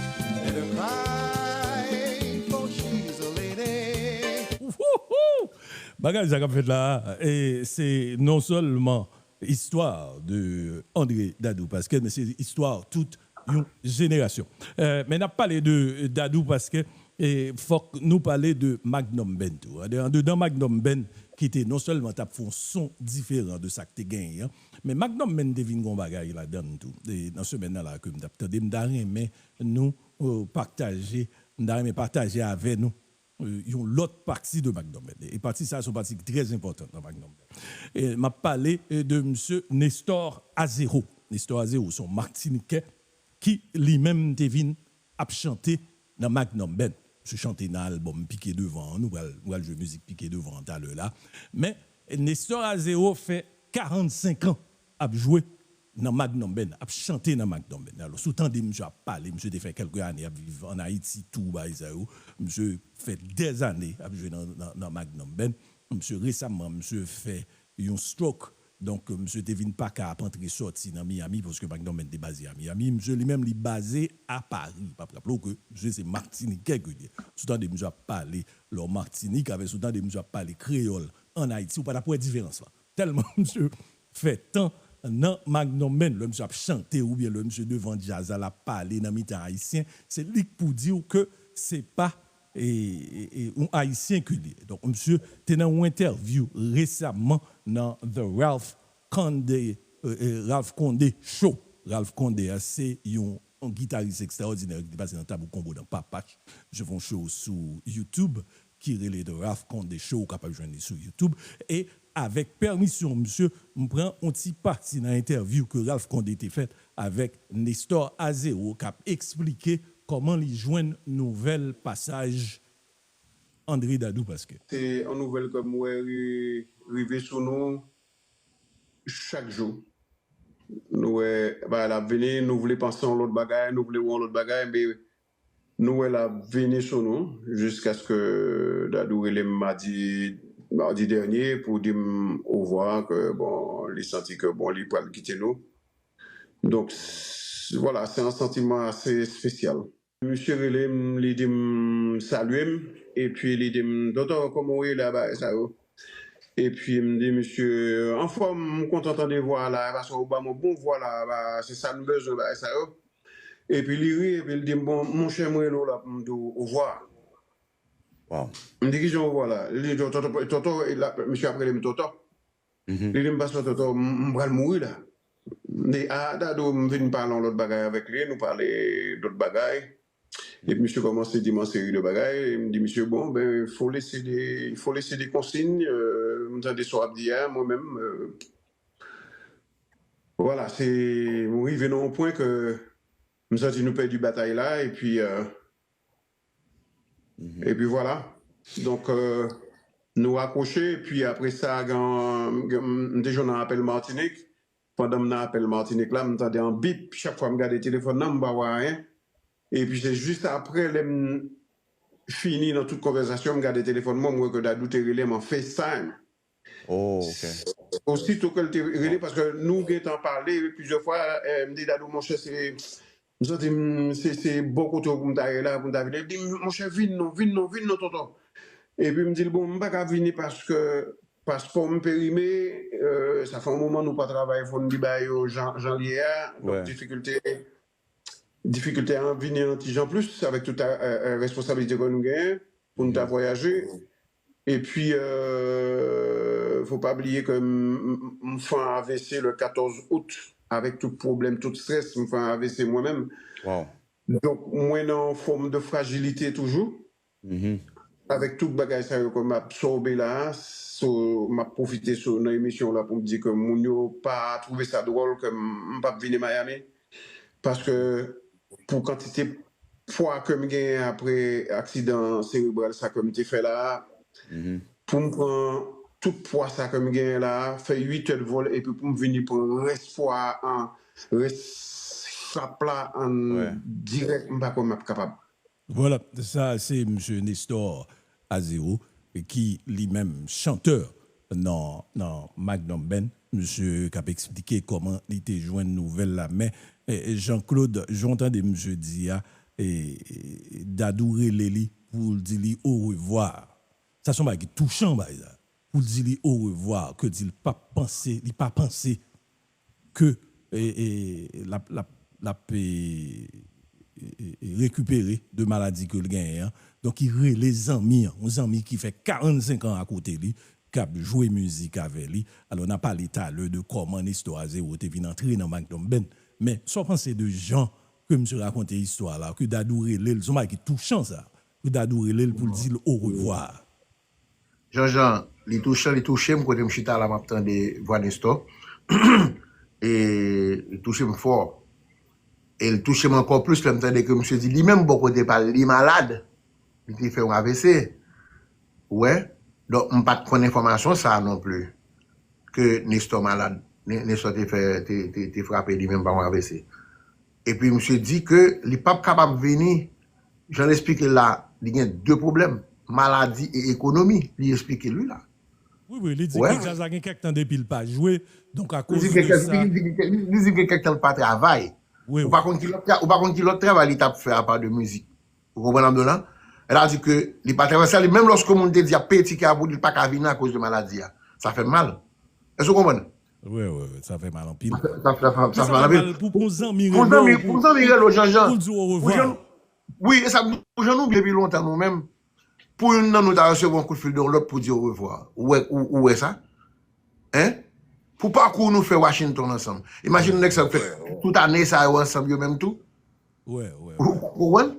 Let her cry, for she's a lady. Wouhou! Bagay sa k ap fèt la, e se non sèlman istwa de André Dadou Pasquet, men se istwa tout yon jenerasyon. Eh, men n ap pale de Dadou Pasquet, e fòk nou pale de Magnum Band tou. Andedan Magnum Band ki te non sèlman t ap fè yon son diferan de sa k te genyen an, men Magnum Band te vin gon bagay ladan l tou. E nan semèn nan la ke m t ap tande, m ta renmen nou, eh, pataje, m ta renmen pataje avè nou, eh, yon lòt pati de Magnum Band. E pati sa a se yon pati ki trè enpòtan nan Magnum Band. E m ap pale, eh, de misye Nestor Azero. Nestor Azero se yon Matinitè ki li menm te vin ap chante nan Magnum Band. Misye chante nan albòm Pike Devan an. Nou pral, nou pral jwe mizik Pike Devan an talè la. Men Nestor Azero fè karannsenk an ap jwe nan Magnum Band, ap chante nan Magnum Band. Alò, si w tande misye ap pale, misye te fè kèlke ane ap viv ann Ayiti tou, bagay sa yo. Misye fè dèzane ap jwe nan, nan, nan Magnum Band. Misye resaman, misye fè yon stroke. Donk, misye te vin pa ka ap antre sòti nan Miami, paske Magnum Band te baze a Miami. Misye li menm, li baze a Pari. M ap raple w ke misye se Matinitè ke li ye. Si w tande misye ap pale, lè w Matinik, avè si w tande misye ap pale kreyòl ann Ayiti, ou pa t ap wè diferans lan. Tèlman misye fè tan nan Magnum Band. Lè misye ap chante oubyen lè misye devan djaz la, l ap pale nan mitan Ayisyen, se li k pou di w ke se pa e, e, e, yon Ayisyen ke li ye. Donk, misye te nan yon entèvyou resaman nan The Ralph Condé, e, e, Ralph Condé Show. Ralph Condé a, se yon, yon gitaris ekstraòdinè ki te pase nan Tabou Konbo nan Papach. Misye fè yon show sou YouTube ki rele The Ralph Condé Show, ou kapab jwenn li sou YouTube. E avèk pèmisyon misye, m pran yon ti pati nan entèvyou ke Ralph Condé te fè avèk Nestor Azero k ap eksplike kòman li jwenn nouvèl pasaj André Dadou Pasquet. Se yon nouvèl ke m wè ri- rive sou nou chak jou. Nou wè bagay la ap vini, nou vle panse yon lòt bagay, nou vle wè yon lòt bagay, men nou wè l ap vini sou nou, jiskaske Dadou rele m madi, madi dènye pou di m ovwa, ke bon, li santi ke bon, li pral kite nou. Donk, s- vwala, se yon santiman ase espesyal. Misye rele m, li di m, salye m, epi li di m, Tonton, kòman w ye la, bagay sa yo? Epi m di misye, anfòm, m kontan tande vwa a la, paske ou ban m yon bon vwa la, ba, se sa n bezwen, bagay sa yo. Epi li ri, epi li di m, bon, monchè, m rele w la pou m di w ovwa. Wow. M di, kijan ovwa la? Li di, Tonton, Tonton, e la, misye ap rele m Tonton. Mhm. Li di m, pastè Tonton, m m pral mouri la. M di, a, Dadou, m vin pale yon lòt bagay avèk li, nou pale dòt bagay. Epi misye kòmanse di m yon seri de bagay, e m di misye, bon, ben, faut laisser des, il faut laisser des consignes, euh, m tande sa w ap di a, mwen menm, euh, vwala, se, m rive nan yon pwen ke m santi nou pèdi batay la, epi, euh, Mhm. epi vwala. Donk, euh, nou rakwoche, epi apre sa, gen, gen, m te jwenn yon apèl Matinik. Pandan m nan apèl Matinik la, m tande yon bip. Chak fwa m gade telefòn nan, m pa wè anyen. Epi se jis apre, lè m fini nan tout konvèsasyon, m gade telefòn mwen, m wè ke Dadou te rele m an FaceTime. Oh, ok. Osito ke l te rele, paske nou gentan pale plizyè fwa, eh, m di Dadou, monchè, se, m santi m, se, se bò kote w pou m ta ye la, pou m ta vini. Li di m, monchè, vin non, vin non, vin non, tonton. Epi m di l, bon, m pa ka vini paske paspò m perime, euh, sa fè yon moman nou pa travay, fò n di bagay yo jan, jan l ye a. Donk, Ouais. difikilte, difikilte a vini yon ti jan plis avèk tout, euh, euh, responsablite ke nou genyen pou n ta vwayaje. Epi, euh, faut pas oublier que m, m, m fè yon A V C le quatorze août, avèk tout pwoblèm, tout strès, m fè yon A V C mwen menm. Wow. Donk, mwen nan yon fòm de frajilite toujou. Mhm. Avèk tout bagay sa yo ke m absòbe la, so, m ap pwofite sou, nan emisyon la pou m di ke moun yo pa twouve sa dwòl ke m, m p ap vini Miami. Paske pou kantite pwa ke m genyen apre aksidan serebral sa ke m te fè la, Mhm. pou m pran tout pwa sa ke m genyen la, fè uit è de vòl, epi pou m vini pran rès pwa a an, rès frap la an Ouais. dirèk, m pa kwè m ap kapab. Vwala, sa se Mesye Nestor Azero, ki li menm chantè nan, nan Magnum Band. Mesye k ap eksplike kòman li te jwenn nouvèl la. Men, eh, Jean Claude, jan w tande mesye di a, eh, Dadou rele li pou l di li orevwa. Sa se yon bagay ki touchan, bagay sa. Pou l di li orevwa, ke di l pa panse, li pa panse ke, e, e, l ap, l ap, l ap, e, e, e, e, rekipere de maladi ke l genyen an. Donk, li rele zanmi an, yon zanmi ki fè karannsenk an akote li, k ap jwe mizik avè li. Alò, n a pale talè de kòman Nestor Azero te vin antre nan Magnum Band. Men, sa w panse de jan ke misye rakonte istwa la, ke Dadou rele l, se yon bagay ki touchan sa, ke Dadou rele l pou l di l orevwa. Jean Jean, li touchan, li touche m, kote m chita la, m ap tande vwa Nestor. E li touche m fò. E l touche m ankò plis lè m tande ke misye di li menm bò kote pa l, li malad. Li te fè yon A V C. Ou wè? Donk, m pa t konn enfòmasyon sa a non plis. Ke Nestor malad. Ne- Nestor te fè, te, te, te frape li menm pa yon A V C. Epi misye di ke li p ap kapab vini, jan l eksplike l la, li gen de pwoblèm, maladi e ekonomi, li eksplike l wi la. Wi, wi, li di Wè. ke djaz la gen kèk tan depi l pa jwe, donk Li akoz di de gen kèk, sa. li di gen kèk, li di gen kèk tan l pa travay. Wi, Ou wi. pa konn ki lòt tra- ou pa konn ki lòt travay li t ap fè apa de mizik. Ou konprann sa m di w la? Sa vle di ke li pa travay, sa li menm lòske moun te di ap peye tikè a pou li, li pa ka vini akoz de maladi a. Sa fè m mal. Èske w konprann? Wè, wè, wè, sa fè mal anpil. Sa fè mal pou yon zanmi rele w pou l di w orevwa. Wi, e sa, pou jan nou byen pi lontan nou menm, pou youn nan nou ta resevwa yon kout fil de yon lòt pou di orevwa. Ou wè, ou, ou wè sa? Hein? Pou pakou nou fè Washington ansanm. Imajine nèg sa fè tout ane sa yo ansanm yo menm tou. Wè, wè. Ou konprann?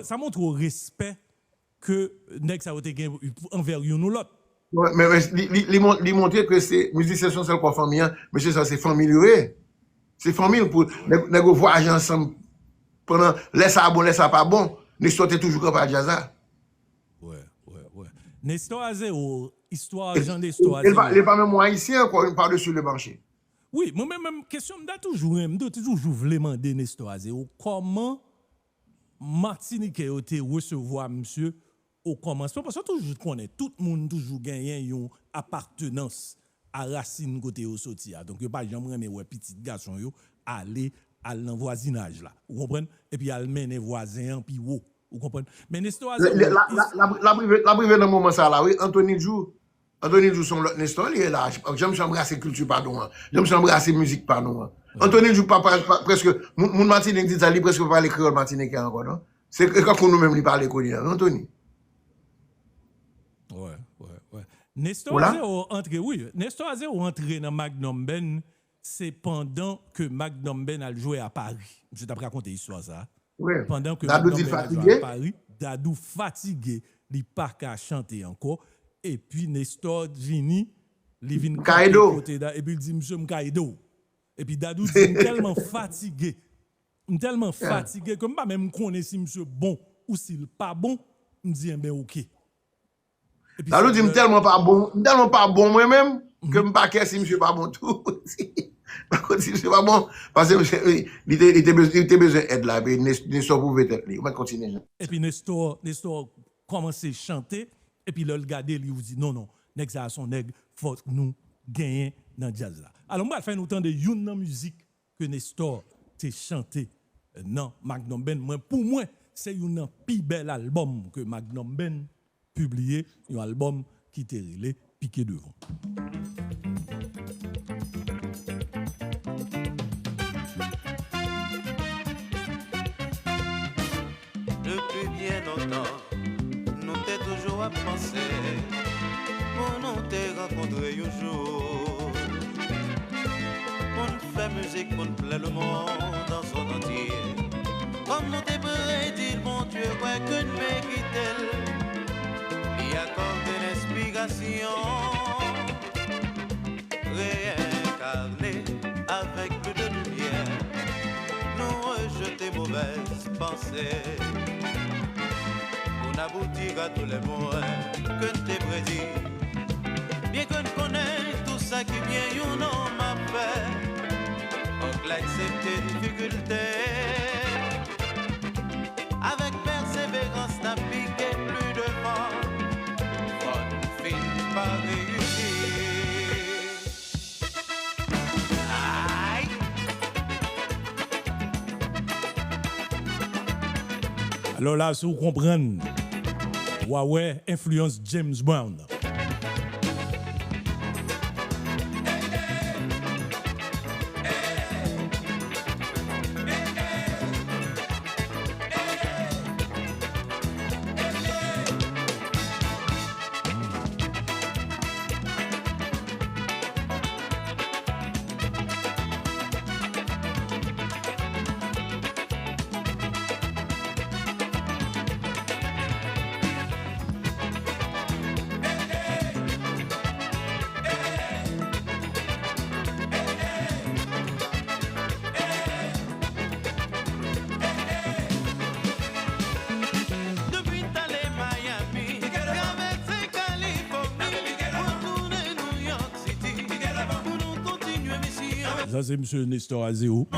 Sa montre w respè ke nèg sa yo te gen anvè youn ou lòt. Men li montre ke se mizisyen se yon sèl kò fanmi an, mesye sa se fanmi l yo ye. Se fanmi l pou nèg yo vwayaje ansanm pandan lè sa bon, lè sa pa bon. Nestor te toujou kanpe a djaz la. Wè, wè, wè. Nestor a zewo, istwa jan Nestor a zewo. Li pa menm yon ayisyen ankò, pa desi le mache. Wi, mwen menm, menm kesyon m ta toujou renmen, m te toujou vle mande Nestor a zewo, kòman Matinike yo te resevwa misye o kòmansman, paske w toujou konnen, tout moun toujou genyen yon apatenans a rasin kote yo soti a. Donk, yo pa janm renmen wè pitit gason yo ale, al nan vwazinaj la. Ou konprann? Epi al mennen vwazen an pi wo. Ou konprann? Men Nestor a zewo. L ap rive nan moman sa la, wi. Anthony Djou, Anthony Djou se yon lòt Nestor li ye la. Janm se anbrase kilti pa nou an. Janm se anbrase mizik pa nou an. Anthony Djou pa, pa, pa, prèske, moun, moun Matinik di sa, li prèske pa pale kreyòl matinike ankò, non? Se kankou nou menm li pale kounye a, non, Tony? Wè, wè, wè. Nestor a zewo antre, wi. Nestor a zewo antre nan Magnum Band, se pandan ke Magnum Band al jwe a Pari. Misye t ap rakonte istwa sa. Pandan ke Magnum Band al jwe a Pari, Dadou fatige, li pa ka chante ankò. Epi Nestor vini, li vin kanpe kote Dadou, epi l di, "Misye, m ka ede w." Epi Dadou di, "M tèlman fatige, m tèlman fatige ke m pa menm konnen si misye bon ou si l pa bon." M di, "Enben, oke." Dadou di, "M tèlman pa bon, m tèlman pa bon mwen menm, ke m pa kè si misye pa bon tou." M pa konn si misye pa bon, paske li te, li te bezwen, li te bezwen èd la, epi Nestor pwouve tèt li. Ou mèt kontinye, Jean. Epi Nestor, Nestor kòmanse chante, epi lè l gade li, ou di, "Non, non, nèg sa a se yon nèg fòk nou genyen nan djaz la." Alò, m pral fè nou tande youn nan mizik ke Nestor te chante nan Magnum Band. Mwen, pou mwen, se youn nan pi bèl albòm ke Magnum Band pibliye, yon albòm ki te rele Pike Devan. Depi byen lontan, nou te toujou ap panse pou nou te rankontre yon jou, pou n fè mizik pou n plè lemonn ansanm antye. Kòm nou te predi l, Bondye kwè ke n merite l. Li akòde n enspirasyon, reyenkane avèk plis de limyè. Nou rejete movèz panse pou n abouti a tou lè mwen ke n te predi. Byen ke n konnen tou sa ki byen yon nonm ap fè, fòk l aksepte difikilte. Avèk pèseverans, n ap pike pli devan. Fò n fin pa reyisi. Alò la, si w konprann, w a wè enfliyans James Brown nan. Sa se misye Nestor Azero.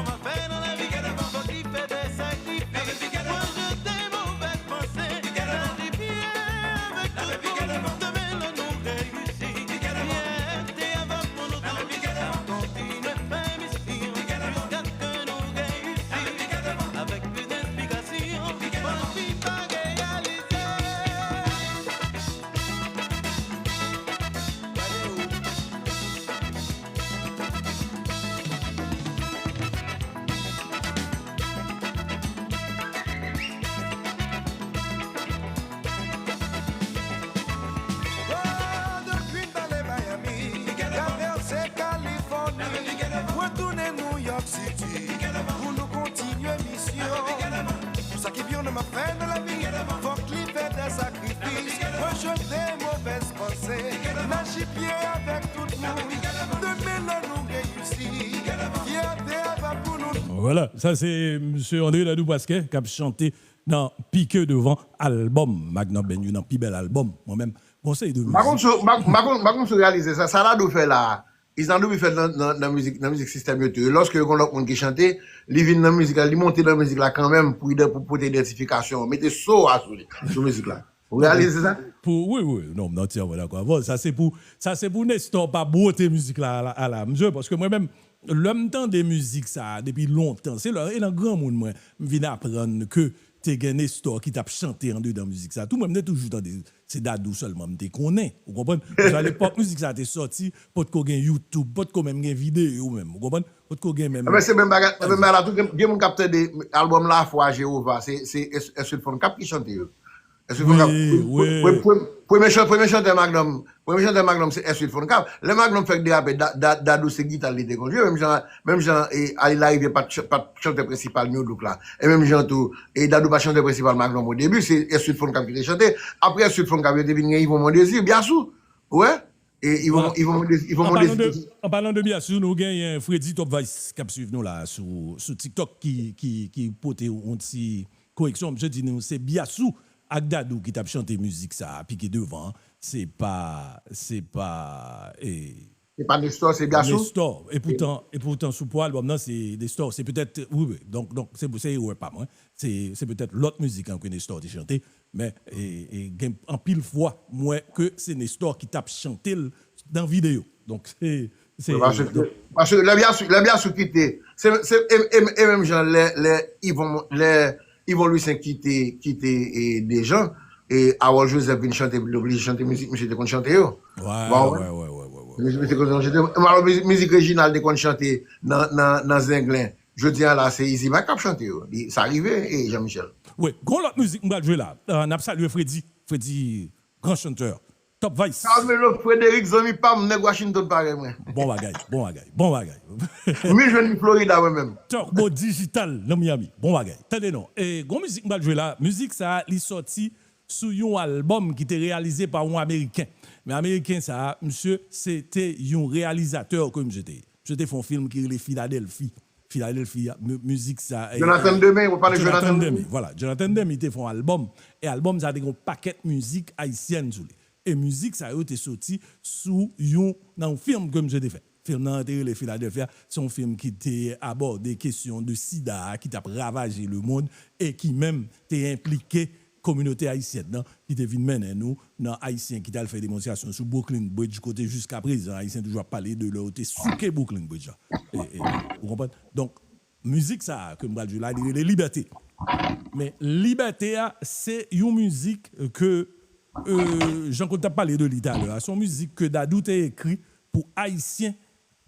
Vwala, sa se Msye André Dadou Pasquet k ap chante nan Pike Devan, albòm Magnum Band, youn nan pi bèl albòm. Mwen menm, konsèy de mizik. M pa konn si w reyalize sa, sa Dadou fè la a, Isnadou fè nan, nan, nan mizik, nan mizik sistèm yo tou. Lòske yo gen lòt moun ki chante, li vin nan mizik la, li monte nan mizik la kanmenm pou, pou pote idantifikasyon, mete so a sou li, sou mizik la. Ou reyalize sa? Pou, wi, wi, non, m antyèman dakò avè w. Sa se pou, sa se pou Nestor pa bwote mizik la, ala, ala, msye, paske mwen menm, lè m tande mizik sa a depi lontan, se lè, e nan granmoun mwen, m vin aprann ke te gen Nestor ki t ap chante andedan mizik sa. Tou mwen, m te toujou tande se Dadou sèlman m te konnen. Ou konprann? Paske alepòk, mizik sa te sòti, potko gen YouTube, potko menm gen videyo menm. Ou konprann? Potko gen menm. Ebyen, se menm bagay, se menm bagay la tou. Gen, gen moun k ap tande albòm Lafwa Jewova, se, se Eswil Fon Kap ki chante yo. Eswil Fon Kap. Wi, wi. Premye chan-, premye chantè Magnum, premye chantè Magnum se Eswil Fon Kap. Lè Magnum fèk derape, Da-, Da-, Dadou se gita l li te konn jwe, menm jan, menm jan e, Ali Larivyè pa t ch-, pa t chantè prensipal New Look la. E menm jan tou, e Dadou pa t chantè prensipal Magnum o debi, se Eswil Fon Kap ki te chante. Apre Eswil Fon Kap, yo te vin gen Yvon Mondésir, Biasou. Ou wè? E Yvon, Yvon Mondésir, Yvon Mondésir. An palan de, an palan de Biasou, nou genyen Freddy Top Vice k ap swiv nou la sou, sou TikTok ki, ki, ki pote yon ti koreksyon. Misye di nou se Biasou ak Dadou ki t ap chante mizik sa a, Pike Devan. Se pa, se pa, e, Se pa Nestor, se Biasou? Nestor. E poutan, e poutan sou pwa albòm nan, se Nestor. Se petèt, wi, wi. Donk, donk, se, se erè pa mwen. Se, se petèt lòt mizik an ke Nestor te chante. Men, e, e, gen anpil fwa, m wè ke se Nestor ki t ap chante l nan videyo. Donk, se, se, Wi, paske, donk, paske lè Biasou, lè Biasou kite, se, se, e, e, e menm jan lè, lè Yvon, lè Yvon Louis Saint kite, kite, e, Dejan, e Harold Joseph vin chante, li oblije chante mizik misye te konn chante yo. Wi, wi, wi, wi, wi, wi. Mizik misye te konn chante. Alò, mizik, mizik Reginald te konn chante nan, nan, nan Zenglen. Jodi a la, se Easy Mike k ap chante yo. Li, sa rive, e Jean Michel. Wi, gon lòt mizik m pral jwe la. Euh, n ap salye Freddy, Freddy, gran chantè. Top Vice. Carmelo Frederick, zanmi pa m, nèg Washington parèy mwen. Bon bagay, bon bagay, bon bagay. M vin jwenn li Florida mwen menm. Turbo Digital nan Miami. Bon bagay. Tande non. E gon mizik m pral jwe la. Mizik sa a, li sòti sou yon albòm ki te reyalize pa yon Ameriken. Men Ameriken sa a, misye, se te yon reyalizatè ke misye te ye. Misye te fè yon fim ki rele Filadelfi. Filadelfi, mi-, mizik sa, e, Jonathan e, Demme, ou pale Jonathan Jonathan Demme? Demme, vwala. Jonathan Demme, li te fè yon albòm, e albòm sa te gen yon pakèt mizik ayisyèn sou li. E mizik sa yo te soti sou yon, nan yon fim ke misye te fè. Fim nan te rele Philadelphia, se yon fim ki te abòde kesyon de sida a ki t ap ravaje lemonn e ki menm te enplike kominote ayisyèn nan, ki te vin mennen nou nan Ayisyen ki t al fè demonstrasyon sou Brooklyn Bridge, kote jiskaprezan Ayisyen toujou ap pale de lè yo te souke Brooklyn Bridge la. E, e, ou konprann? Donk, mizik sa a ke m pral jwe la, li rele Libète. Men Libète a, se yon mizik ke, euh, Jean Claude t ap pale de li talè a. Se yon mizik ke Dadou te ekri pou Ayisyen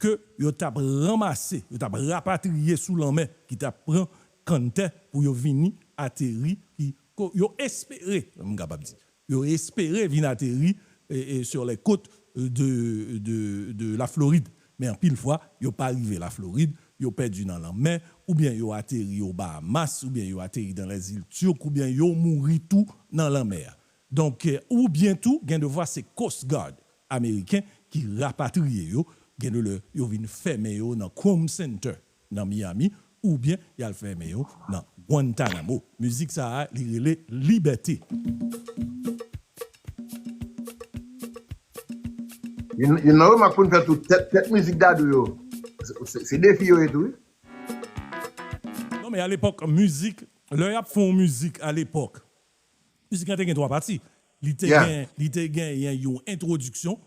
ke yo t ap ranmase, yo t ap rapatriye sou lanmè, ki t ap pran kanntè pou yo vini ateri, ki, ko-, yo espere, m kapab di, yo espere vin ateri, e, e, sur les côtes de, de, de la Floride. Men anpil fwa, yo pa rive la Floride, yo pèdi nan lanmè, oubyen yo ateri o Bahamas, oubyen yo ateri dans les îles Turques, oubyen yo mouri tou nan lanmè a. Donk, e, oubyen tou, gen de fwa se Coast Guard ameriken ki rapatriye yo, gen de lè yo vin fèmen yo nan Krome Center nan Miami, oubyen y al fèmen yo nan Guantanamo. Mizik sa a, li rele Libète. Youn, youn nan remak pou n fè tou, tèt, tèt mizik Dadou yo, se, se, se defi yo ye tou, wi. Non, men alepòk, mizik, lè y ap fè yon mizik alepòk, mizik la te gen twa pati. Li te Yeah. gen, li te genyen yon entwodiksyon,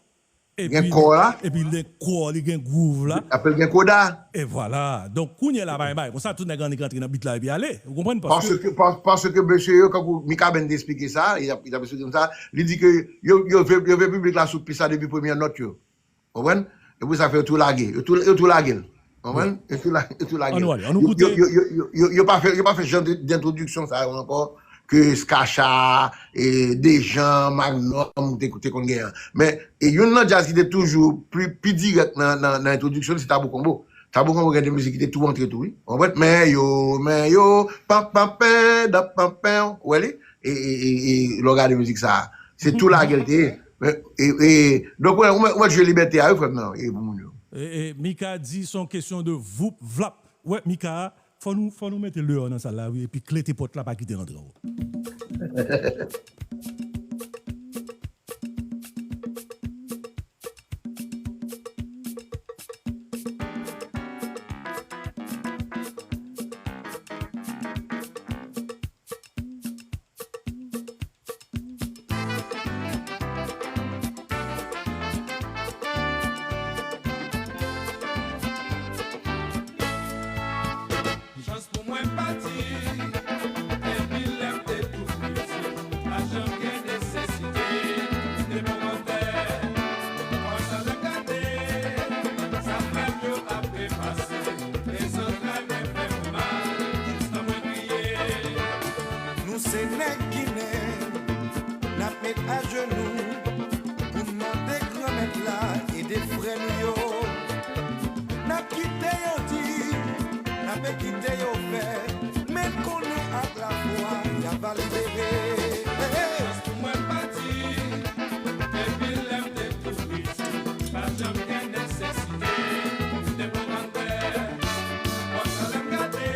epi Gen kò a. epi li gen kò, li gen groove la. Apre l gen koda. E vwala. Donk, kounye a la, bay, bay. Konsa, tout nèg annik rantre nan beat la epi ale. Ou konprann? Paske Paske, pa-, paske mesye yo, kankou Mikaben te esplike sa, li t ap, li t ap esplike m sa, li di ke yo, yo vle, yo vle piblik la sou pis la depi premyè nòt yo. Konprann? E pou sa fè yo tou lage. Yo tou, yo tou lage l. Konprann? Yo tou la-, yo tou lage l. Ann nou ale, ann nou Yo, koute. yo, yo, yo, yo, yo pa fè, yo pa fè jan de, d'entwodiksyon sa yo ankò ke Skacha, e, Dejan, Magnum te, te konn genyen. Men, e youn nan djaz ki te toujou pli, pi dirèk nan, nan, nan entwodiksyon li, se Tabou Konbo. Tabou Konbo gen de mizik ki te tou antre tou, wi. Ou konprann? Men yo, men yo, pam, pam, pen, dap, pam, pen, ou wè li? E, e, e, e, lè w gade mizik sa a, se tou lage l te ye. E, e, e, donk, ou mèt, ou mèt jwe Libète a, wi, frè m nan, e pou moun yo. E, e, Mika di, se yon kesyon de voup, vlap. Wè, Mika, Fò nou, fò nou mete l deyò nan sal la, wi, epi klete pòt la, pa kite l antre ankò. Chans pou mwen pati, epi lè m te tou piti, pa janm gen nesesite, m te pran tè. Konsa lè m gade, sa frè m yo ap repase, e zantray mwen fè m mal, jistan mwen kriye. Nou se nèg Ginen, n ap met ajenou pou n mande Granmèt la ede frè nou yo. N ap kite yo di, n ape kite yo fè, men n konnen ak lafwa, y ap libere. Chans pou mwen pati, epi lè m te tou piti, pa janm gen nesesite, m te pran tè. Konsa lè m gade,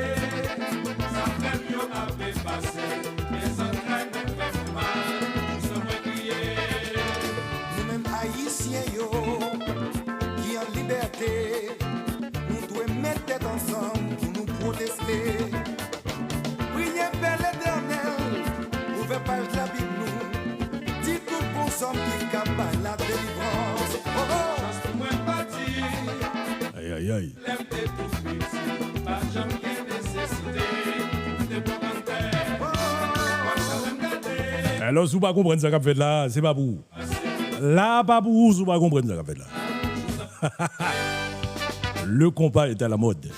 sa frè m yo ap pase, men zantray mwen fè m mal, jistan mwen kriye. Nou menm Ayisyen yo ki an libète, nou dwe met tèt ansanm pou nou pwoteste. Priye Pè Letènèl, ouvè paj Labib nou, di tout bon zòm ki kab bay ladelivrans. Oh, oh. Chans pou mwen pati. Ay, ay, ay. Lè m te tou piti, pa janm gen nesesite, m te pran tè. Konsa lè m gade. Alò, si w pa konprann sa k ap fèt la, se pa pou ou. La, pa pou ou, si w pa konprann sa k ap fèt la. Le compas est à la mode.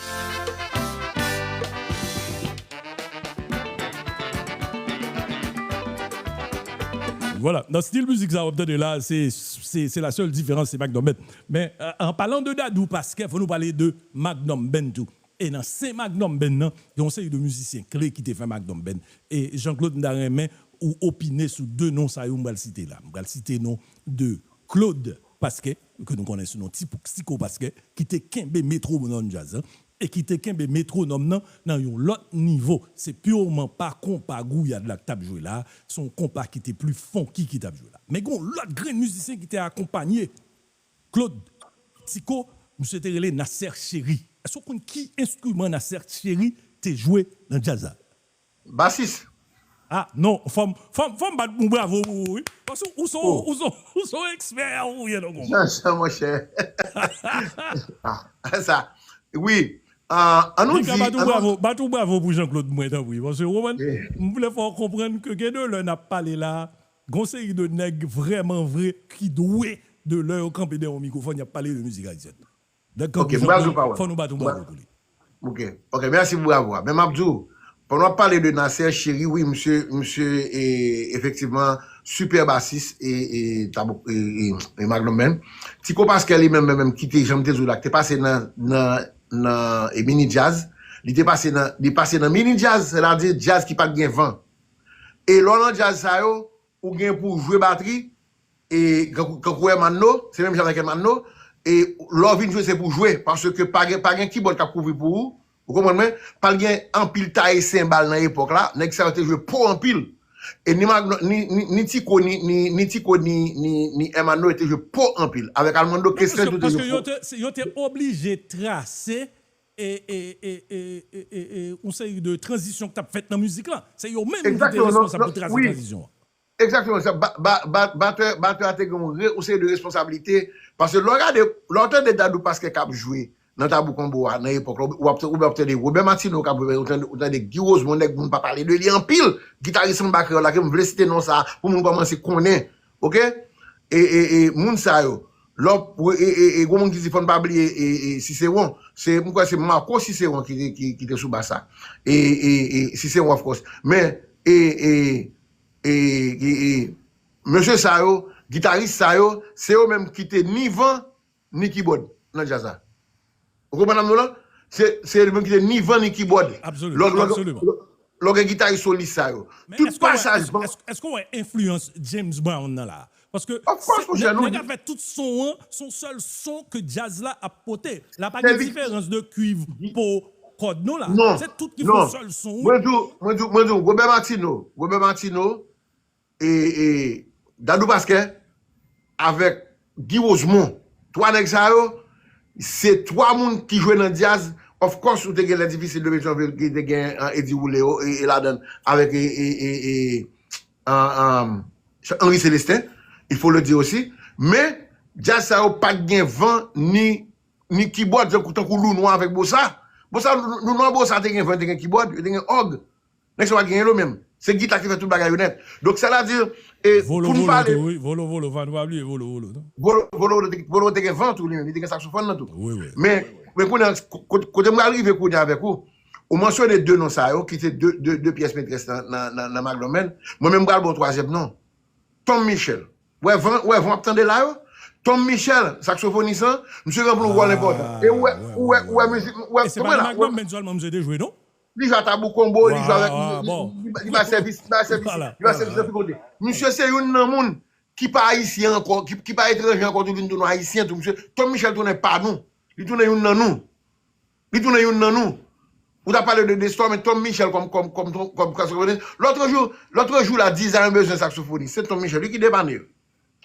Vwala, nan stil mizik sa w ap tande la, se, se, se la sèl diferans, se Magnum Band. Men, euh, an palan de Dadou Pasquet, fò nou pale de Magnum Band tou. E nan sen Magnum Band nan, gen yon seri de mizisyen kle ki te fè Magnum Band. E Jean Claude, m ta renmen ou opine sou de non sa yo m pral site la. M pral site non de Claude Pasquet, ke nou konnen sou non Ti, Tico Pasquet, ki te kenbe metwonòm djaz lan, e ki te kenbe metwonòm nan nan yon lòt nivo. Se piman pa konpa gouyad la k t ap jwe la, se yon konpa ki te pli funky ki t ap jwe la. Men gen yon lòt grenn mizisyen ki te akonpanye Claude Tico, misye te rele Nasser Chéry. Èske w konn ki enstriman Nasser Chéry te jwe nan djaz la? Basis. Ah, non, fò m, fò m, fò m bat yon bravo pou ou, wi. Paske ou se, oh, ou se, ou se yon ekspè, ou ye, non, jan, jan, monchè. Ah, sa, wi. Ah, an nou di, Mika, bat yon bravo, bat yon bravo pou Jean Claude, mwen, tanpri. Paske, ou konprann, eh, m vle fè w konprann ke gen de lè n ap pale la, gon seri de nèg vrèman vre ki dwe de lè yo kanpe dèyè yon mikwofòn, y ap pale de mizik ayisyèn. Nèg kankou Jean Claude, fò nou bat yon bravo pou li. Ok, ok, mèsi pou bravo a. Men m ap di w, pandan w ap pale de Nasser Chéry, wi, misye, misye, e, efektivman, sipè basis e, e, tab-, e, e, e Magnum Band. Tico Pasquet li menm, menm, menm, ki te, jan m te di w la, ki te pase nan, nan, nan, e, mini djaz. Li te pase nan, li pase nan mini djaz, sètadi djaz ki pa t gen van. E lè w nan djaz sa yo, ou gen pou w jwe batri, e kankou, kankou Hermano, se menm jan avèk Hermano, e lè w vin jwe, se pou w jwe, paske pa gen, pa gen kibòd k ap kouvri pou ou, ou konprann mwen? Pa t gen anpil taye senbal nan epòk la, nèg sa yo te jwe po anpil. E ni Magno, ni, ni, ni Tico, ni, ni, ni Tico, ni, ni, ni Hermano, yo te jwe po anpil. Avèk Armando Kessler, tou te jwe po. Non, paske, paske yo te, se, yo te oblije trase e, e, e, yon seri de tranzisyon ki t ap fèt nan mizik lan. Se yo menm ki te responsab pou trase tranzisyon an. Egzakteman, sa, ba-, ba-, ba-, batè, batè a te gen yon re-, yon seri de responsablite. Paske lè w gade, lè w tande Dadou Pasquet k ap jwe nan Tabou Konbo a, nan epòk la, w ap, w ap tande Robert Martineau k ap jwe, w tande, w tande Guy Rosemond, nèg moun pa pale de li anpil, gitaris sanba kreyòl la, ke m vle site non sa a, pou moun kòmanse konnen, oke? E, e, e, moun sa yo, lè w, e, e, e, gwo moun ki di fò n pa bliye, e, e, Cicéron, se, m kwè se Marco Cicéron ki te, ki, ki te sou bas la. E, e, e, Cicéron, of course. Men, e, e, e, e, e, mesye sa yo, gitaris sa yo, se yo menm ki te ni van, ni kibòd nan djaz la. Ou konprann sa m di w lan? Se, se yo menm ki te ni van, ni kibòd. Absolument, absolument. Lè w gen gitaris solis sa yo. Tout pasaj van. Èske, èske, èske w wè enfliyans James Brown nan la? Paske nèg la fè tout son an, se yon sèl son ke djaz la ap pote. La pa gen diferans de kwiv, po, kòd nou la. Non, se tout ki fè yon sèl son, wi. Mwen di w, mwen di w, mwen di w, Robert Martineau, Robert Martineau, e, e, Dadou Pasquet, avèk Guy Rosemond. Twa nèg sa yo, se twa moun ki jwe nan djaz. Of course, ou te gen Les Difficiles de Pétionville, ki te gen, uh, Eddy Rouleau, e, e ladan, avèk, e, e, e, e, uh, um, Henri Célestin, il faut le dire aussi. Men, djaz sa yo pa t gen van, ni, ni kibòd, tankou, tankou Lounwa avèk Bossa. Bossa, Lounwa, Bossa te gen van, te gen kibòd, yo te gen òg. Nèg sa yo pa t gen lo menm. Se gita ki fè tout bagay yo nèt. Donk, sètadi, e, pou n pale. Volo, Volo tou, wi. Volo, Volo, pa nou pa bliye Volo, Volo, non? Volo, Volo, Volo te, Volo te gen van tou li menm, li te gen saksofòn nan tou. Wi, wi. Men, men kounye a, ko-, ko-, kote m pral rive kounye a avèk ou, ou mansyone de non sa yo, ki se de, de, de pyès metrès nan, nan, nan, nan Magnum Band. Mwen menm, m pral ba w twazyèm non. Tom Michel. Ou wè van, ou wè van w ap tande la yo? Tom Michel, saksofonis lan, misye ranpli yon wòl enpòtan. E ou wè, ou wè, ou wè mizik, ou wè, e se pa nan Magnum Band sèlman misye te jwe, non? Li jwe a Tabou Combo, li jwe avèk, li, li, li, li bay sèvis, li bay sèvis, li bay sèvis nan tout kote. Misye se youn nan moun ki pa ayisyen ankò, ki, ki pa etranje ankò tou, vin tounen ayisyen tou. Misye, Tom Michel tounen pa nou. Li tounen youn nan nou. Li tounen youn nan nou. Ou ta pale de Destor, men Tom Michel kòm, kòm, kòm, kòm, kòm saksofonis. Lòt jou, lòt jou la, Deza bezwen saksofonis. Se Tom Michel, li ki depane yo.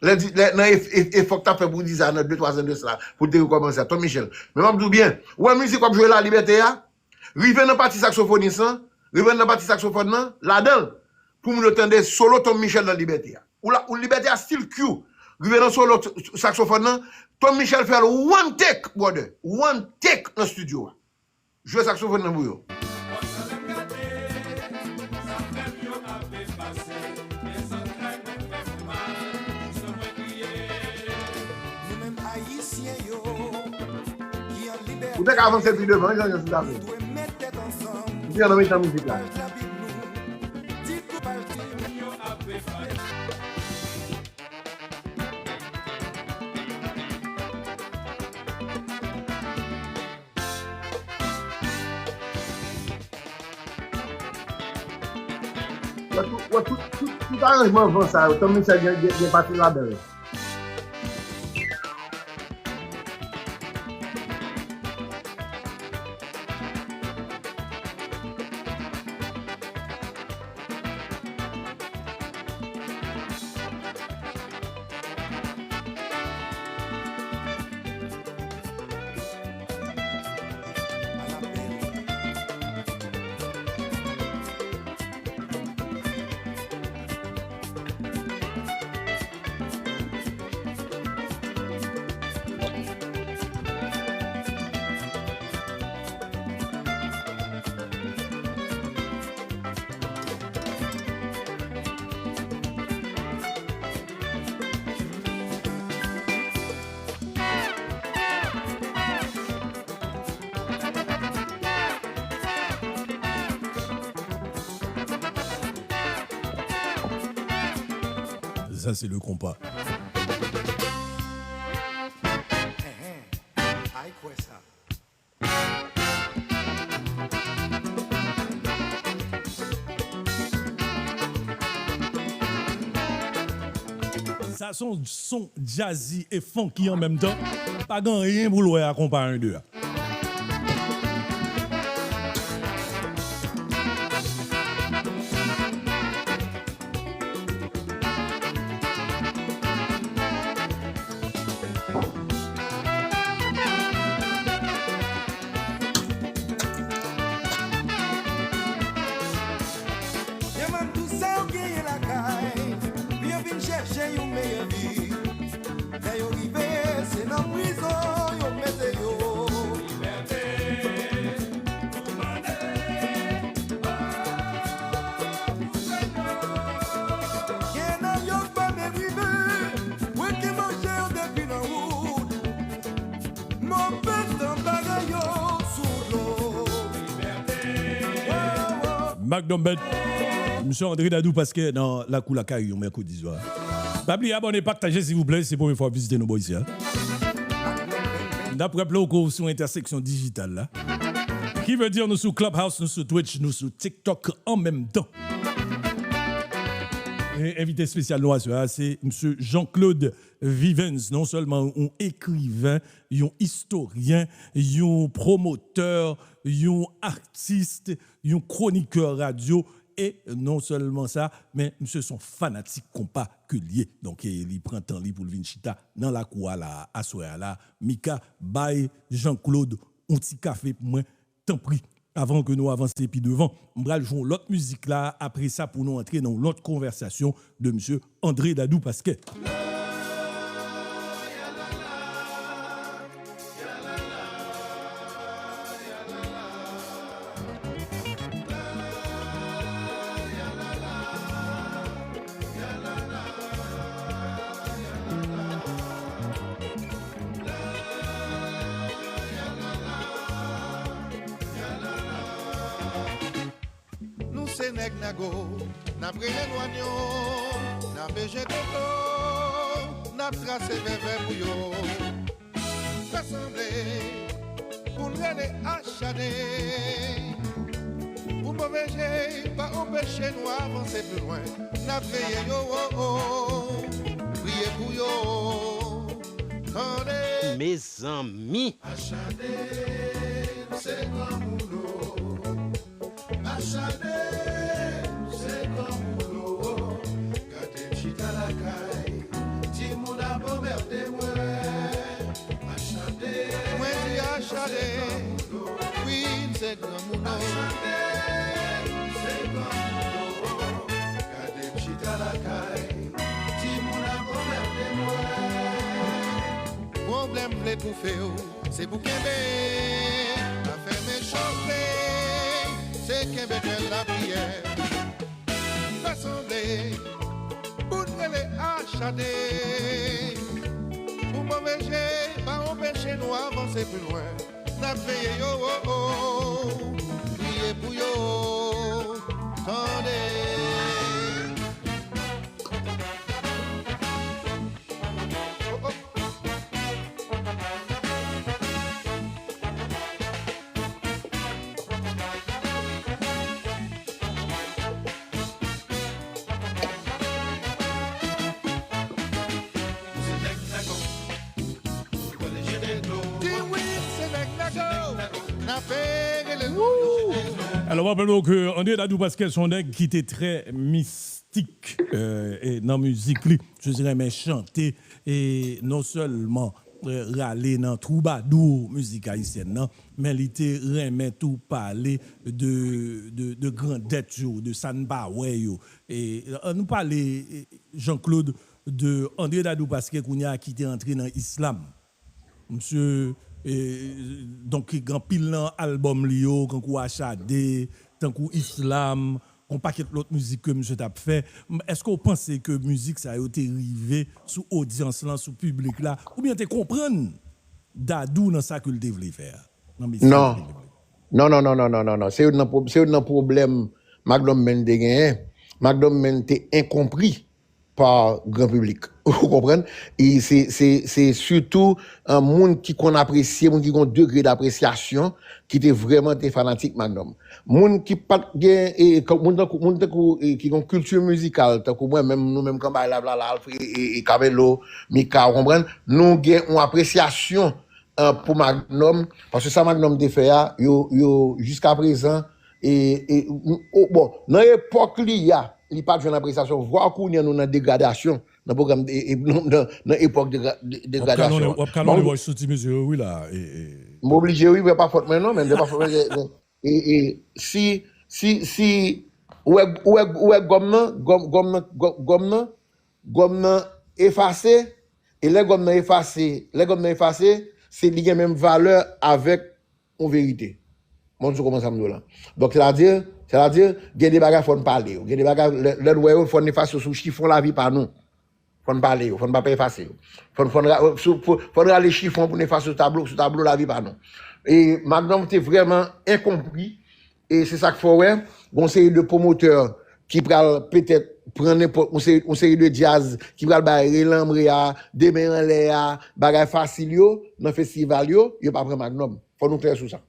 Lè di, lè, nan e, e, efò k t ap fè pou Deza nan de, twa zan de sa, pou l te rekòmanse a, Tom Michel. Men m ap di w byen, ou wè mizik w ap jwe la, Libète a, rive nan pati saksofonis lan, rive nan pati saksofòn nan, ladan l, pou moun yo tande solo Tom Michel nan Libète a. Ou la, ou Libète a still Q. Rive nan solo t-, t-, saksofòn nan, Tom Michel fè l one take, brother. One take nan estidyo a. Jwe saksofòn nan pou yo. Ou te ka avanse pi devan, jan jan sou zafè. Ou te nan mitan mizik la. Wè tout, wè tout, tout, tout aranjman van sa yo, Tom Michel gen, gen, gen pati ladan yo. Sa se le konpa. Ay kwè sa. Sa se yon son jazzy e funky an menm tan. Pa gen anyen pou l wè a konpa en de a. Demann tou sa w genyen lakay, pou yo vin chèche yon meyè vi. Lè yo rive, se nan prizon yo mete yo. Libète nou mande, oh, pou jèn yo. Gen nan yo k pa menm rive, wè ki manje yo depi nan wout. Move tan bagay yo sou dlo. Libète. Magnum Band. Misye André Dadou Pasquet nan lakou lakay yon mèkredi swa. Pa bliye abòne, pataje silvouplè, se premye fwa w vizite nou bò isi a. N ap raple w ke w sou entèseksyon dijital la. Ki vle di nou sou Clubhouse, nou sou Twitch, nou sou TikTok an menm tan. E, envite espesyal nou aswè a, se Msye Jean-Claude Vivens, non sèlman yon ekriven, yon istoryen, yon pwomotè, yon atis, yon kwonikè radyo, e non sèlman sa, men msye se yon fanatik konpa ke l ye. Donk, e, li pran tan li pou l vin chita nan lakou a la, aswè a la. Mika, bay Jean-Claude yon ti kafe pou mwen, tanpri. Avan ke nou avanse pi devan, m pral jwe yon lòt mizik la, apre sa pou nou antre nan yon lòt konvèsasyon de msye André Dadou Pasquet. Nou se nèg Nago, n ap rele lwanyon, n ap beje toto, n ap trase vèvè pou yo. Fè sanble pou n rele achade. Pou move je pa anpeche nou avanse pi lwen. N ap veye yo, o, o, priye pou yo. Tande. Mezanmi! Achade, se granmoun o. Achade, se granmoun o. Gade m chita lakay, timoun ap anmède mwen. Achade, mwen di achade, wi, m se granmoun o. Achade, m se granmoun o. Gade m chita lakay, timoun ap anmède mwen. Pwoblèm vle toufe w. Se pou kenbe, pa fèmen chante, se kenbe kè lapriyè. Fè sanble pou n rele achade. Pou move je pa anpeche nou avanse pi lwen. N ap veye yo, o, o, priye pou yo, tande. Alò, m raple nou ke André Dadou Pasquet se yon nèg ki te trè mistik nan mizik li. Misye te renmen chante e non sèlman rale nan twoubadou mizik ayisyèn nan, men li te renmen tou pale de, de, de grandèt yo, de sa n pa wè yo. E ann nou pale, Jean Claude, de André Dadou Pasquet kounye a ki te antre nan islam. Misye, e, donk, gen anpil nan albòm li yo, kankou Achade, tankou Islam, yon pakèt lòt mizik ke misye t ap fè. Èske w panse ke mizik sa yo te rive sou odyans lan, sou piblik la, oubyen te konprann Dadou nan sa ke l te vle fè a? Nan mesaj ke l te vle. Non, non, non, non, non, non, non. Se youn nan pwoblèm Magnum Menn te genyen. Magnum Menn te enkonpri pa gran piblik. Ou konprann? E se, se, se sitou moun ki konn apresye, moun ki gen yon degre dapresyasyon, ki te vrèman te fanatik Magnum. Moun ki pa t gen, e, moun tankou, moun tankou, e, ki gen yon kilti mizikal, tankou mwen menm, nou menm Kanbay la, Lala, Alfred, e, e, Carmelo, Mika, ou konprann? Nou gen yon apresyasyon pou Magnum, paske sa Magnum te fè a, yo, yo, jiskaprezan, e, e, bon, nan epòk li a, li pa t jwenn apresyasyon. Vwa kounye a nou nan degradasyon, nan pwogram, e, e, nan, nan, nan epòk degra, de, degradasyon an. W ap kalone wòch sou ti mesye yo, wi, la. E, e. M oblije, wi, men pa fòt mwen, non, men se pa fòt mwen. E, e, si, si, si, ou wè, ou wè, ou wè gòm nan, gòm, gòm nan, gòm, gòm nan, gòm nan efase, e lè gòm nan efase, lè gòm nan efase, se li gen menm valè avèk yon verite. Mwen di w kòman sa m di w la. Donk, sètadi, sètadi, gen de bagay fò n pale yo. Gen de bagay, lè, lè n wè yo, fò n efase yo sou chifon lavi pa nou. Fò n pale yo, fò n pa efase yo. Fò n, fò n ra, sou, fò, fò n rale chifon pou n efase sou tablo, sou tablo lavi pa nou. E Magnum te vrèman enkonpri, e se sa k fè w wè, gen yon seri de pwomotè ki pral petèt pran nenpòt, yon seri, yon seri de djaz ki pral bay relanmre a, de men anlè a, bagay fasil yo, nan festival yo, yo pa pran Magnum. Fò nou klè sou sa.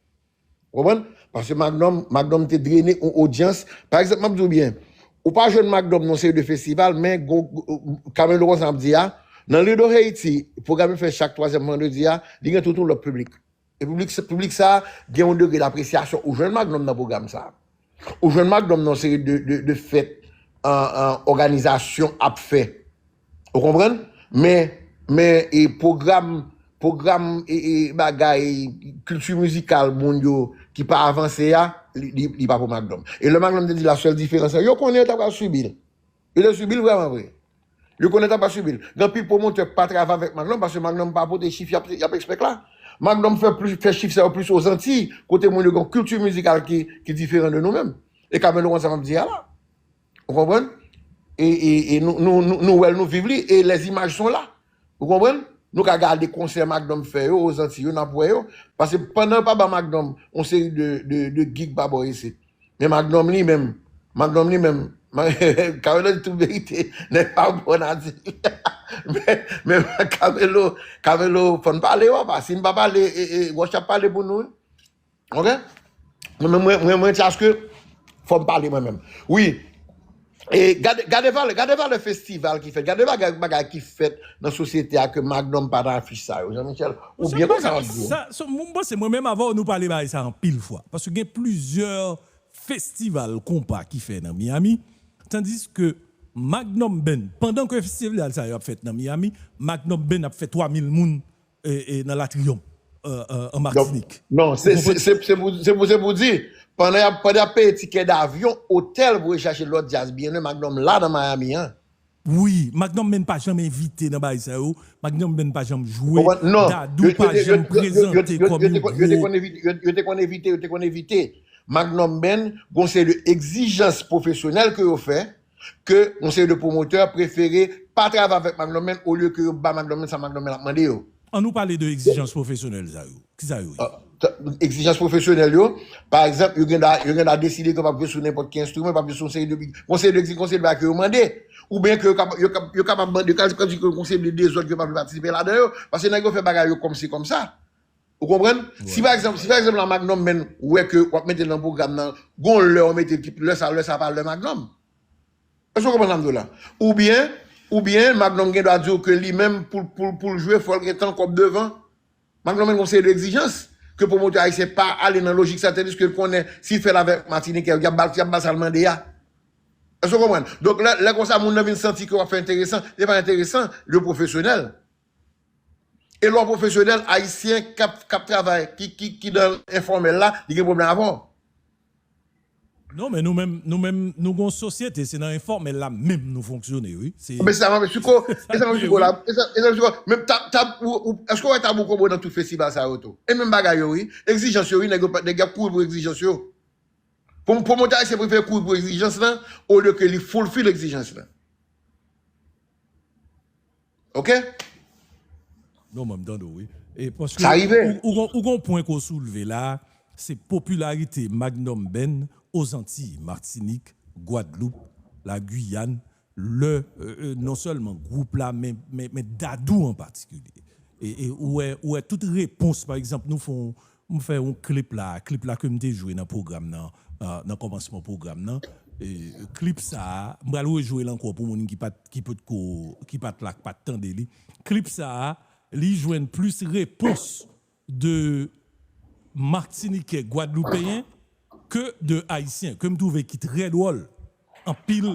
Ou konprann? Paske Magnum, Magnum te drene yon odyans. Pa egzanp, m ap di w byen, Ou pa jwenn Magnum nan yon seri de festival, men Camelo konsa ap di a, nan Lido Haiti, pwogram yo fè chak twazyèm vandredi a, li gen tout yon lòt piblik. E piblik, piblik sa a gen yon degre dapresyasyon. Ou jwenn Magnum nan pwogram sa a. Ou jwenn Magnum nan yon seri de, de, de fèt, an, an, òganizasyon ap fè. Ou konprann? Men, men, e pwogram, pwogram, e, e bagay, kilti mizikal moun yo ki pa avanse a, li, li, li pa pou Magnum. E lè Magnum te di la sèl diferans lan, yo konnen yo ta pral sibi l. Yo te sibi l vrèman vre. Yo konnen yo ta pral sibi l. Gen anpil pwomotè k pa travay avèk Magnum paske Magnum pa pote chif y ap, y ap ekspèk la. Magnum fè plis, fè chif sa yo plis Ozantiy, kote moun yo gen yon kilti mizikal ki, ki diferan de nou menm. E Camelo konn sa m ap di a la. Ou konprann? E, e, e nou, nou, nou, nou wè l, nou viv li, e les images sont là. Ou konprann? Nou ka gade konsè Magnum fè yo, Ozantiy yo, n ap wè yo. Paske pandan yo pa ban Magnum yon seri de, de, de gig pa bò isit. Men Magnum li menm, Magnum li menm, Camelo di tout verite, nèg pa bon a di. Men, men Camelo, Camelo, fò n pale, papa. Si n pa pale, e, e, Roche ap pale pou nou, wi. Ok? Mwen, mwen, mwen, mwen, mwen, taske fò m pale mwen menm. Wi. E gade, gade valè, gade valè festival ki fèt, gade bagay, bagay ki fèt nan sosyete a ke Magnum pa nan afich sa yo, Jean Michel. Ou byen konn sa m ap di. Sa, sa, mwen, mwen panse mwen menm avè w, nou pale bagay sa anpil fwa. Paske gen plizyè festival konpa ki fè nan Miami, tandiske Magnum Band, pandan ke festival sa yo ap fèt nan Miami, Magnum Band ap fè twa mil moun e, e nan Latriyòm, e, e, an Matinik. Non, se, se, se, se pou, se pou, se pou di, pandan y ap, pandan y ap peye tikè davyon, otèl pou yo chache lòt djaz byen lwen, Magnum la nan Miami an. Wi, Magnum Men pa janm envite nan bagay sa yo. Magnum Men pa janm jwe. Dadou pa janm prezante kòm yon gwoup. Yo te konn envite, yo te konn envite, yo te konn envite. Magnum Men, gon seri de egzijans pwofesyonèl ke yo fè, ke yon seri de pwomotè prefere pa travay avèk Magnum Men olye ke yo ba Magnum Men sa Magnum Men ap mande yo. An nou pale de egzijans pwofesyonèl sa yo. Ki sa yo ye? Egzijans pwofesyonèl yo, pa egzanp, yo gen dwa, yo gen dwa deside ke yo p ap jwe sou nenpòt ki enstriman, yo p ap jwe sou yon seri de, yon seri de, yon seri de bagay ke yo mande. Oubyen ke yo kapab, yo kapab, yo kapab mande, yo kapab di ke yon seri de dezòd ke yo pa vle patisipe ladan yo. Paske nèg yo fè bagay yo kòmsi kòmsa. Ou konprann? Si pa egzanp, si pa egzanp la Magnum Men wè ke w ap mete l nan pwogram nan, gon lè w mete l ki lè sa, lè sa pa lè Magnum. Èske w konprann sa m di w la? Oubyen, oubyen Magnum gen dwa di w ke li menm pou, pou, pou l jwe, fò l gen tan kòb devan. Magnum Men gon seri de egzijans ke pwomotè ayisyen pa ale nan lojik sa, tandiske l konnen si l fè l avèk Matinitè, y ap ba l, y ap ba l sa l mande a. Èske w konprann? Donk, lè, lè konsa, moun nan vin santi ke w ap fè enteresan, li pa enteresan, li pwofesyonèl. E lè w pwofesyonèl, ayisyen k ap, k ap travay, ki, ki, ki nan enfòmèl la, li gen pwoblèm avè w. Non, men nou menm, nou menm, nou gon sosyete, se nan enfòmèl la menm nou fonksyone, wi. Se Men sa, men Chouko, e sa, men Chouko la, e sa, e sa, Chouko, menm tab, tab, ou, ou, èske w wè Tabou Kobo nan tout festival sa yo tou? E menm bagay yo, wi. Egzijans yo, wi, nèg yo pa, nèg y ap kouri pou egzijans yo. Pwomotè ayisyen prefere kouri pou egzijans lan, olye ke li fulfill egzijans lan. Ok? Non, mwen, m tande w, wi. E paske ou, ou, ou gon pwen ke w soulve la, se popilarite Magnum Band Ozantiy, Matinik, Gwadloup, Lagwiyàn, lè, e, e, non sèlman gwoup la, men, men, men Dadou an patikilye. E, e ou wè, ou wè tout repons, pa egzanp, nou fè yon, m fè yon klip la, klip la ke m te jwe nan pwogram nan, e, nan kòmansman pwogram nan. E, klip sa a, m pral rejwe l ankò pou moun ki pa t, ki potko, ki pa t la, ki pa t tande li. Klip sa a, li jwenn plis repons de Matinitè, Gwadloupeyen ke de Ayisyen, ke m twouve ki trè dwòl. Anpil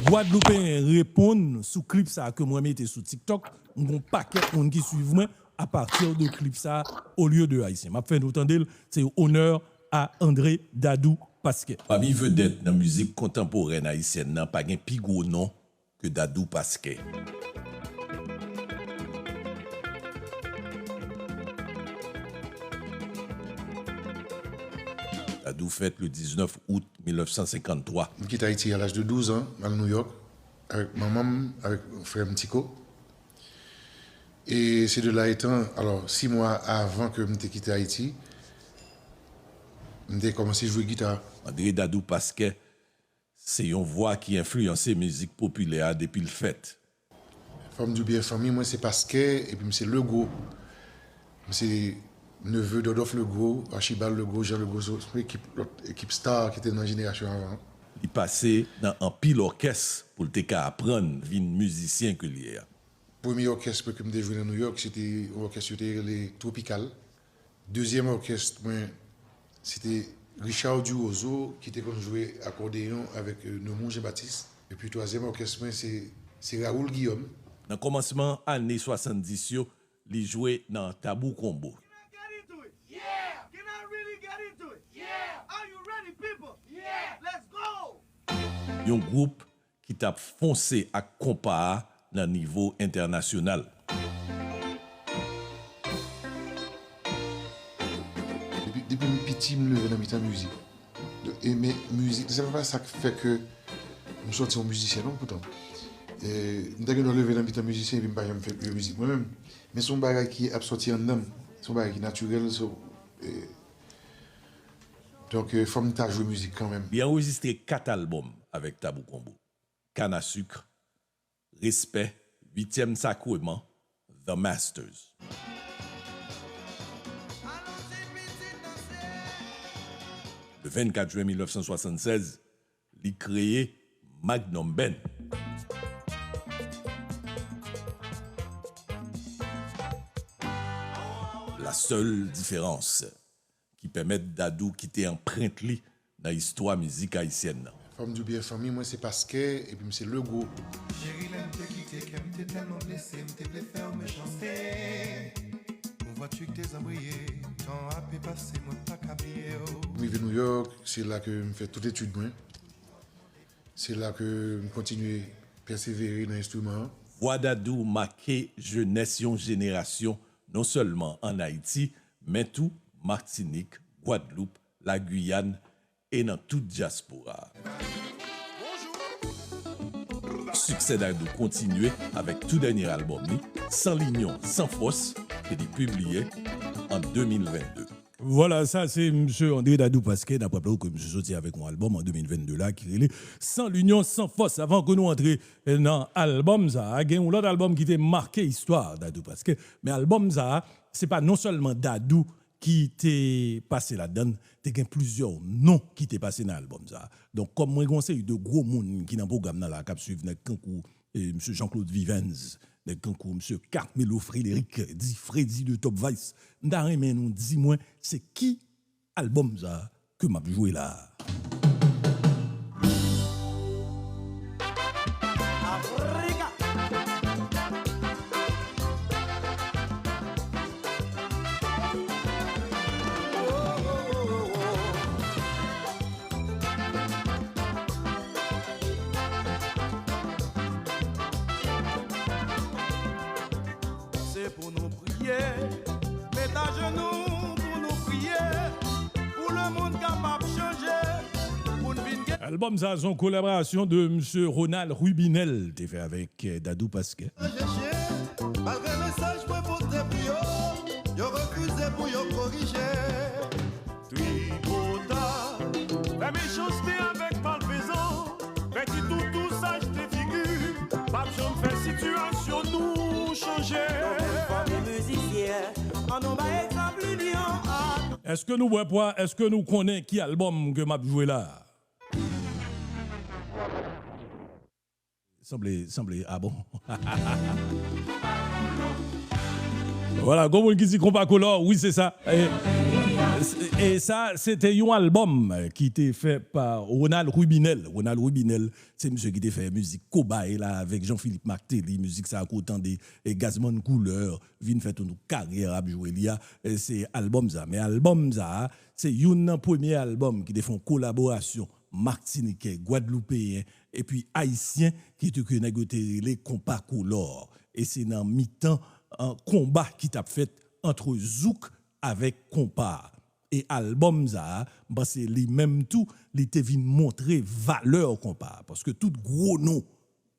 Gwadloupeyen reponn sou klip sa a ke mwen mete sou TikTok. M gon pakèt moun ki swiv mwen apati de klip sa a, olye de Ayisyen. M ap fè nou tande l, se Honneur à André Dadou Pasquet. Pami vedèt nan mizik kontanporèn ayisyèn nan, pa gen pi gwo non ke Dadou Pasquet. Dadou fèt le diznèf out mil nèf san senkanntwa. M kite Ayiti a laj de douz an, m al Nouyòk avèk manman m, avèk frè m Tiko. E se de la etan, alò, sis mwa avan ke m te kite Ayiti, m te kòmanse jwe gita. André Dadou Pasquet se yon vwa ki enfliyanse mizik popilè a depi l fèt. Fò m di w byen, fanmi mwen se Paskè, epi m se Legros. M se neve Dòdòf Legros, Archibald Legros, Jean Legros, se ekip, lòt ekip star ki te nan jenerasyon avan an. Li pase nan anpil òkès pou l te ka aprann vin mizisyen ke l ye a. Premye òkès mwen ke m te jwe nan Nouyòk, se te yon òkès yo te rele Tropikal. Dezyèm òkès mwen, se te Richard Duroseau ki te konn jwe akòdeyon avèk, euh, Neumond Jean-Baptiste. Epi twazyèm òkès mwen, se, se Raoul Guillaume. Nan kòmansman ane swasanndis yo, li jwe nan Tabou Combo. Can I get into it? Yeah! Can I really get into it? Yeah! Are you ready, people? Yeah! Let's go! Yon gwoup ki t ap fonse ak konpa a nan nivo entènasyonal. Depi, depi m piti, m leve nan mitan mizik. E, men mizik, se pa sa k fè ke m sòti yon mizisyen, non, poutan. E, m ta gen dwa leve nan mitan mizisyen epi m pa janm fè mizik mwen menm. Men se yon bagay ki ap sòti anndan m. Se yon bagay ki natirèl, so, e, donk, e, fò m ta jwe mizik kanmenm. Li anrejistre kat albòm avèk Tabou Combo. Canne à sucre, Respect, Huitième Sacrement, The Masters. Le vennkat jen mil nèf san swasannsèz, li kreye Magnum Band. La seule différence, ki pèmèt Dadou kite anprent li nan istwa mizik ayisyèn nan. Fò m di w byen, fanmi mwen se Paskè, epi m se Legwo. Cheri, lè m te kite kè m te tèlman blese, m te vle fè w mechanste. Pou vwati k te zanbriye, tan ap pase, mwen pa ka bliye w. M rive Nouyòk, se la ke m fè tout etid mwen. Se la ke m kontinye pèsevere nan enstriman an. Vwa Dadou make jenès yon jenerasyon, non sèlman ann Ayiti, men tou Matinik, Gwadloup, Lagiyàn e nan tout dyaspora a. Siksè Dadou kontinye avèk tou dènye albòm li, Sans l'union, sans force, ke li pibliye an de mil vennde. Vwala, sa se msye André Dadou Pasquet. N ap raple w ke msye soti avèk yon albòm an de mil vennde la ki rele Sans l'union, sans force. Avan ke nou antre nan albòm sa a, gen yon lòt albòm ki te make istwa Dadou Pasquet. Men albòm sa a, se pa non sèlman Dadou ki te pase ladan l, te gen plizyè non ki te pase nan albòm sa a. Donk, kòm mwen gen yon seri de gwo moun ki nan pwogram nan la, k ap swiv, nèg tankou e, msye Jean-Claude Vivens, nèg tankou msye Carmelo Frédéric, di Freddy de Top Vice. M ta renmen nou di mwen, se ki albòm sa ke m ap jwe la a? Se pou nou priye, met ajenou pou nou priye, pou lemonn kapab chanje, pou n vin gen. Albòm sa se yon kolaborasyon de msye Ronald Rubinel te fè avèk, eh, Dadou Pasquet. Chèche, malgre mesaj mwen pote pou yo, yo refize pou yo korije. Tripotay, fè mechanste avèk malfezan, fè ti toutou sa achte figi, p ap janm fè sitiyasyon nou chanje. Fanmi mizisyen, ann nou bay egzanp linyon an. Èske nou bwè pwa? Èske nou konnen ki albòm ke m ap jwe la a? Sanble, sanble, a bon. Vwala, gwo moun ki di konpa kolò, wi, se sa. E, e sa, se te yon albòm ki te fè pa Ronald Rubinel. Ronald Rubinel, se misye ki te fè mizik Kobay la avèk Jean-Philippe Martelly, mizik sa ke w tande, e Gazman Koulè vin fè tout karyè ap jwe li a, e se albòm sa. Men albòm sa, se youn nan premye albòm ki te fè yon kolaborasyon Matinitjè, Gwadloupeyen, epi Ayisyen ki te ke nèg yo te rele konpa kolò. E se nan mitan, an, konba ki t ap fèt ant zouk avèk konpa. E albòm sa a, m panse li menm tou, li te vin montre valè konpa. Paske tout gwo non,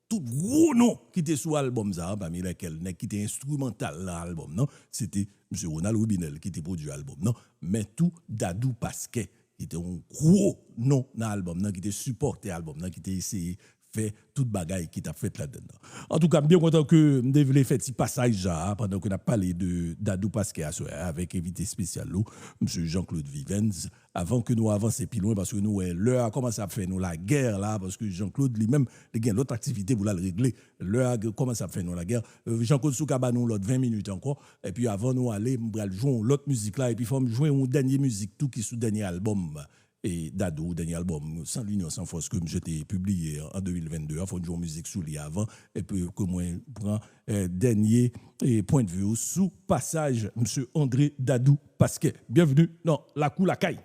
tout gwo non ki te sou albòm sa a, pami lèkèl nèg ki te enstrimantal nan albòm nan, se te msye Ronald Rubinel ki te pwodui albòm nan, men tou Dadou Pasquet, ki te yon gwo non nan albòm nan, ki te sipòte albòm nan, ki te eseye fè tout bagay ki t ap fèt ladann nan. Antouka, m byen kontan ke m te vle fè ti pasaj sa a, pandan ke n ap pale de Dadou Pasquet aswè a, avèk envite espesyal nou, mesye Jean Claude Vivens, avan ke nou avanse pi lwen, paske nou wè lè a kòmanse ap fè nou lagè la, paske Jean Claude li menm, li gen lòt aktivite pou l al regle. Lè a kòmanse ap fè nou lagè. Euh, Jean Claude, si w ka ba nou lòt ven minit ankò, epi avan nou ale, m pral jwe yon lòt mizik la, epi fò m jwe yon dènye mizik tou ki sou dènye albòm e Dadou, dènye albòm Sans l'union, sans force ke misye te pibliye an de mil vennde a. Fò n jwe yon mizik sou li avan, epi ke mwen pran, eh, dènye, eh, pwennvi w sou pasaj mesye André Dadou Pasquet. Byenvni nan Lakou Lakay.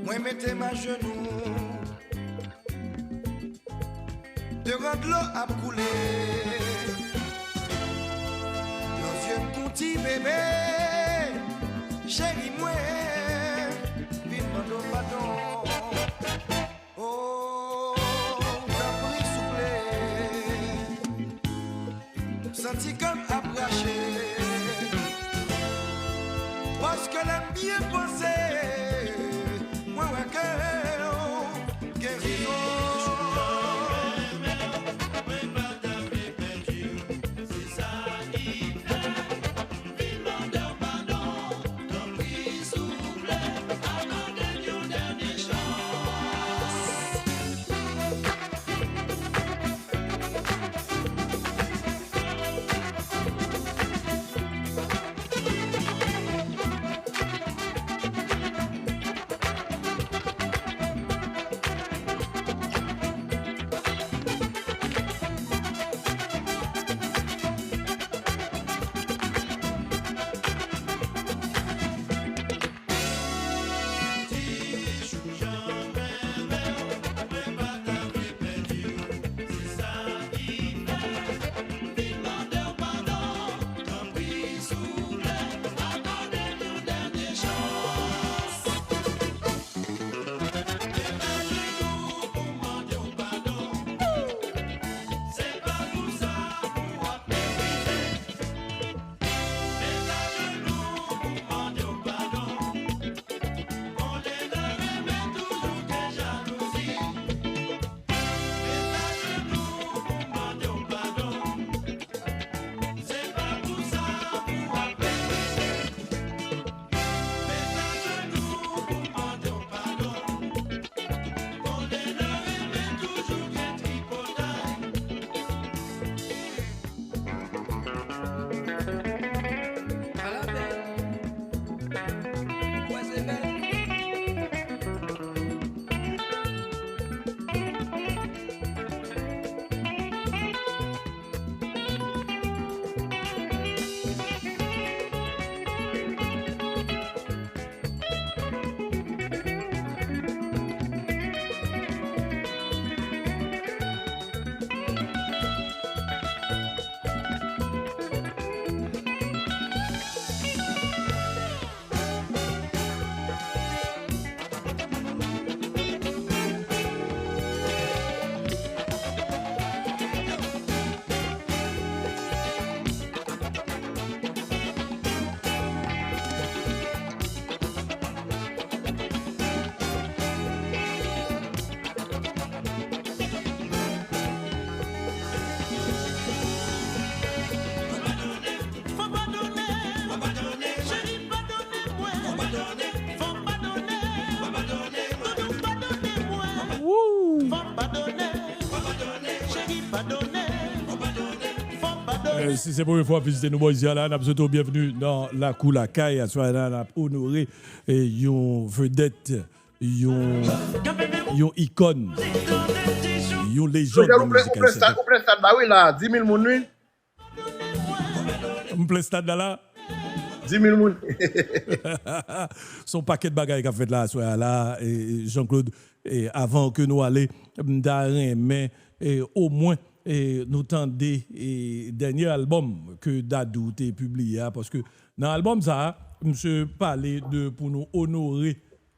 Mwen mete m ajenou. Devan dlo ap koule, nan zye m gon ti bebe. Cheri mwen, vin mande w padon. O, tanpri souple. Santi kè m ap rache. Paske lè m byen panse, mwen wè ke w gen rezon. Eh, si se premye fwa w vizite nou bò isi a la, n ap swete w byenvni nan Lakou Lakay. Aswè a la, n ap onore, eh, yon vedèt, yon, yon ikòn, yon lejann nan mizik ayisyèn. Ou plen stad la wi la, dis mil moun wi. M plen stad la la. Dis mil moun. Se yon pakèt bagay k ap fèt la aswè a la, e, e, Jean Claude, e, avan ke nou ale, m ta renmen, e, omwen, e, nou tande, e, dènye albòm ke Dadou te pibliye a, paske nan albòm sa a, misye pale de pou nou onore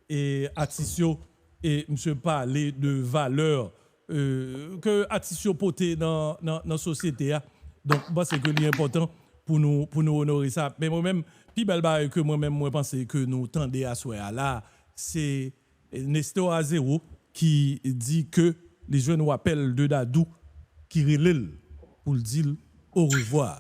e atis yo, e misye pale de valè, e, ke atis yo pote nan, nan, nan sosyete a. Donk, m panse ke li enpòtan pou nou, pou nou onore sa. Men mwen menm, pi bèl bagay ke mwen menm, mwen panse ke nou tande aswè a la, se Nestor Azero ki di ke li jwenn yon apèl de Dadou ki rele l pou l di l orevwa.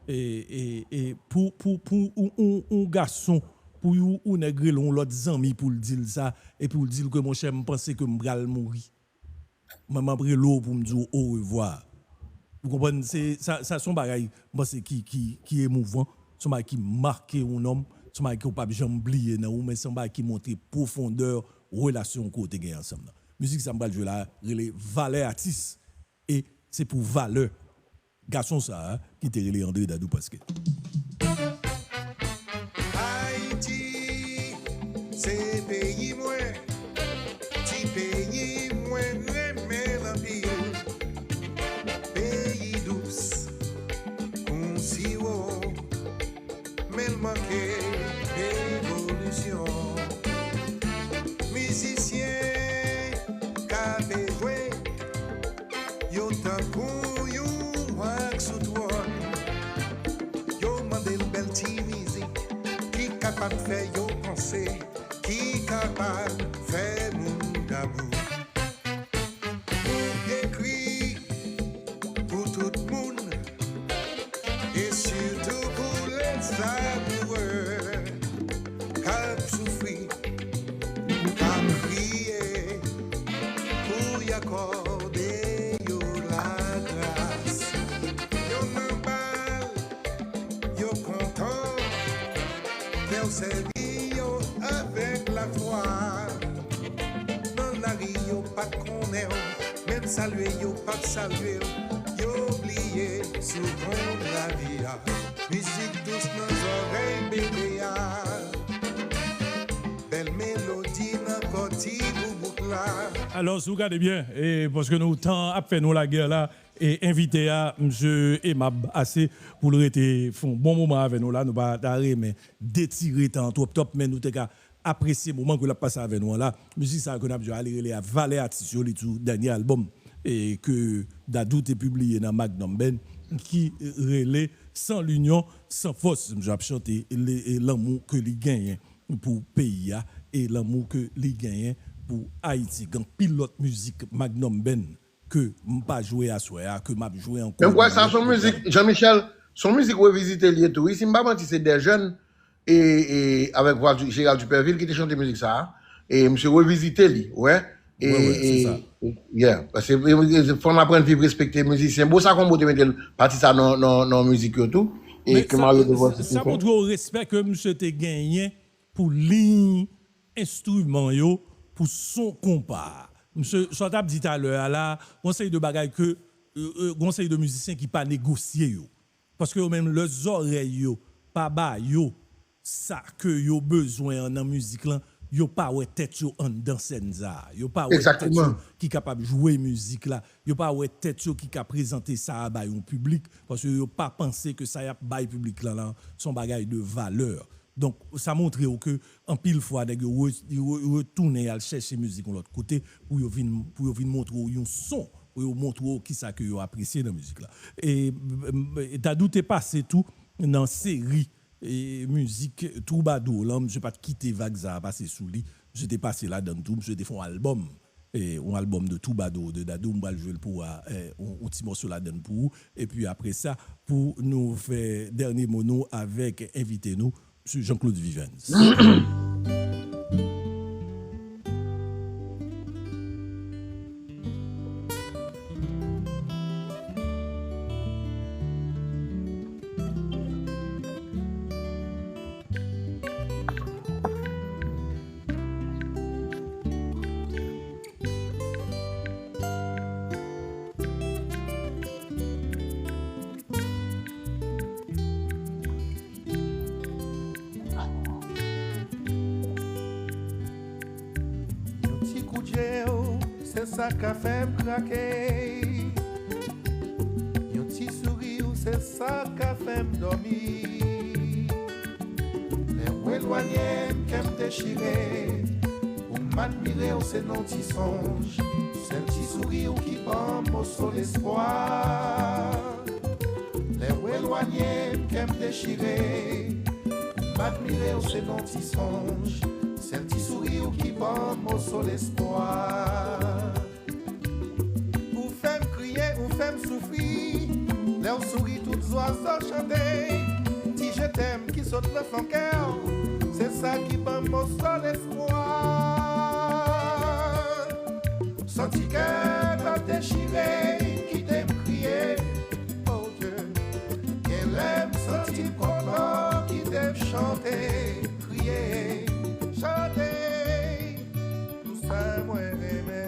E, e, e pou, pou, pou ou, ou, ou gason, pou ou, ou nèg rele yon lòt zanmi pou l di l sa, epi w di l ke, monchè, m panse ke m pral mouri. Mwen, m ap rele w pou m di w orevwa. Ou konprann? Se, sa, sa se yon bagay, m panse, ki, ki, ki emouvan. Se yon bagay ki make yon nonm. Se yon bagay ke w p ap janm bliye nan ou, men se yon bagay ki montre pwofondè relasyon ke w te gen ansanm nan. Mizik sa m pral jwe la, rele Valè Atis. E se pou valè gason sa a ki te rele André Dadou Pasquet. Ayiti, se peyi mwen, ti peyi mwen renmen l anpil. Peyi dous kon siwo, men l manke evolisyon. Mizisyen k ape jwe, yo tankou yon wak sou twòn. Yo mande l bèl ti mizik ki kapab fè yo panse, ki kapab fè moun damou. Ou ekri pou tout moun, e sitou pou lèzamourè k ap soufri, k ap kriye pou y akòde yo lagras. Yo nan bal, yo kontan, lè w sèvi yo avèk lafwa. Nan lari yo pa t konnen w, menm salye yo p ap salye w, yo bliye sou konn lavi a. Mizik dous nan zòrèy bebe a, bèl melodi nan kò ti boubouk la. Alò, si w gade byen, e, paske nou tan ap fè nou lagè la, e envite a, misye emab ase pou l rete fè yon bon moman avè nou la. Nou pa ta renmen detire tan an twòp twòp, men nou te ka apresye moman ke l ap pase avè nou an la. Mizik sa a ke n ap jwe a, li rele a Valè Atis yo, li sou dènye albòm, e, ke Dadou te pibliye nan Magnum Band, ki rele Sans l'union, sans force. Misye ap chante le-, e, lanmou ke li genyen pou peyi a e lanmou ke li genyen pou Ayiti. Gen anpil lòt mizik Magnum Band ke m pa jwe aswè a, ke m ap jwe ankò. Men m kwè sa se yon mizik, Jean Michel, se yon mizik revizite li ye tou. Wi, si m pa manti, se dè jèn, e, e avèk vwa di, Gérald Dupervil ki te chante mizik sa a. E misye revizite li, wè. E, Wè, wè, se e, sa. e, yeah. Paske, e, e, fò n aprann viv, respekte mizisyen. Bossa Combo te mete l, pati sa nan, nan, nan mizik yo tou. E Men ke sa, Mario sa, Devois sa te fè. montre w respè ke misye te genyen pou liy enstriman yo, pou son konpa a. Misye, sa w t ap di talè a la, gon seri de bagay ke, e, e, gon seri de mizisyen ki pa negosye yo. Paske yo menm, lè zòrèy yo pa ba yo sa ke yo bezwen an nan mizik lan, yo pa wè tèt yo anndan sèn sa a. Yo pa wè tèt yo Egzakteman. ki kapab jwe mizik la. Yo pa wè tèt yo ki ka prezante sa a bay yon piblik, paske yo pa panse ke sa y ap bay piblik lan, lan, se yon bagay de valè. Donk, sa montre w ke anpil fwa, nèg yo re-, yo re-, retounen y al chèche mizik yon lòt kote pou yo vin, pou yo vin montre w yon son, pou yo montre w kisa ke yo apresye nan mizik la. E, m, m, Dadou te pase tou nan seri, e, mizik twoubadou lan, misye pa t kite vag sa a pase sou li. Misye te pase ladann tou, misye te fè yon albòm, e, yon albòm de twoubadou de Dadou, m pral jwe l pou ou a, e, yon, yon ti mòso ladann pou ou. Epi apre sa, pou nou fè dènye mo nou avèk envite nou, Mesye Jean-Claude Vivens. Yon ti kout je w, se sa ka fè m krake. Yon ti souri w, se sa ka fè m dòmi. Lè w elwanye m, kè m dechire. Pou m admire w, se nan ti sonj. Sèl ti souri w ki ban m moso lespwa. Lè w elwanye m, kè Dechire, m admire w se nan ti sonj, sèl ti souri w ki ban m moso lespwa. Ou fè m kriye, ou fè m soufri, lè w souri tout zwazo chante. Ti je t'aime ki sot nan fon kè w, se sa ki ban m moso lespwa. Santi kè m ap dechire, kite m kriye. Oh Dieu, gen lè m santi m kontan, kite m chante, kriye, chante. Sa mwen renmen.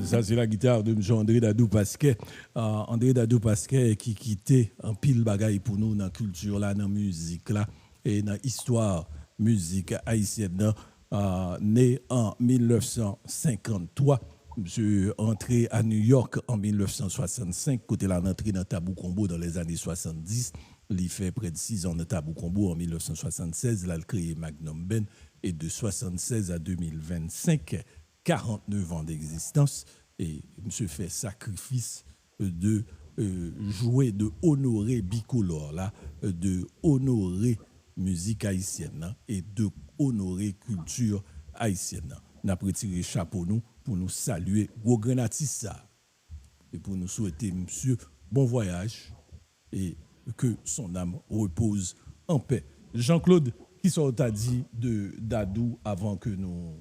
Sa se la guitare de Msye André Dadou Pasquet. Ah, André Dadou Pasquet ki kite anpil bagay pou nou nan kilti la, nan mizik la, e nan istwa mizik ayisyèn nan. Ah, ne an mil nèf san senkanntwa, msye antre a New York an mil nèf san swasannsenk, kote l al antre nan Tabou Combo dans les années soixante-dix. Li fè prè de sizan nan Tabou Combo. An mil nèf san swasannsèz, l al kreye Magnum Band, e de swasannsèz a de mil vennsenk, karantnèf an d'egzistans, e msye fè sakrifis de, euh, jwe, de onore bikolò la, de onore mizik ayisyèn nan, e de onore kilti ayisyèn nan. N ap retire chapo nou pou nou salye gwo grenn atis sa a. E pou nou swete msye bon vwayaj, e ke son âme repose en paix. Jean-Claude, kisa w ta di de Dadou avan ke nou,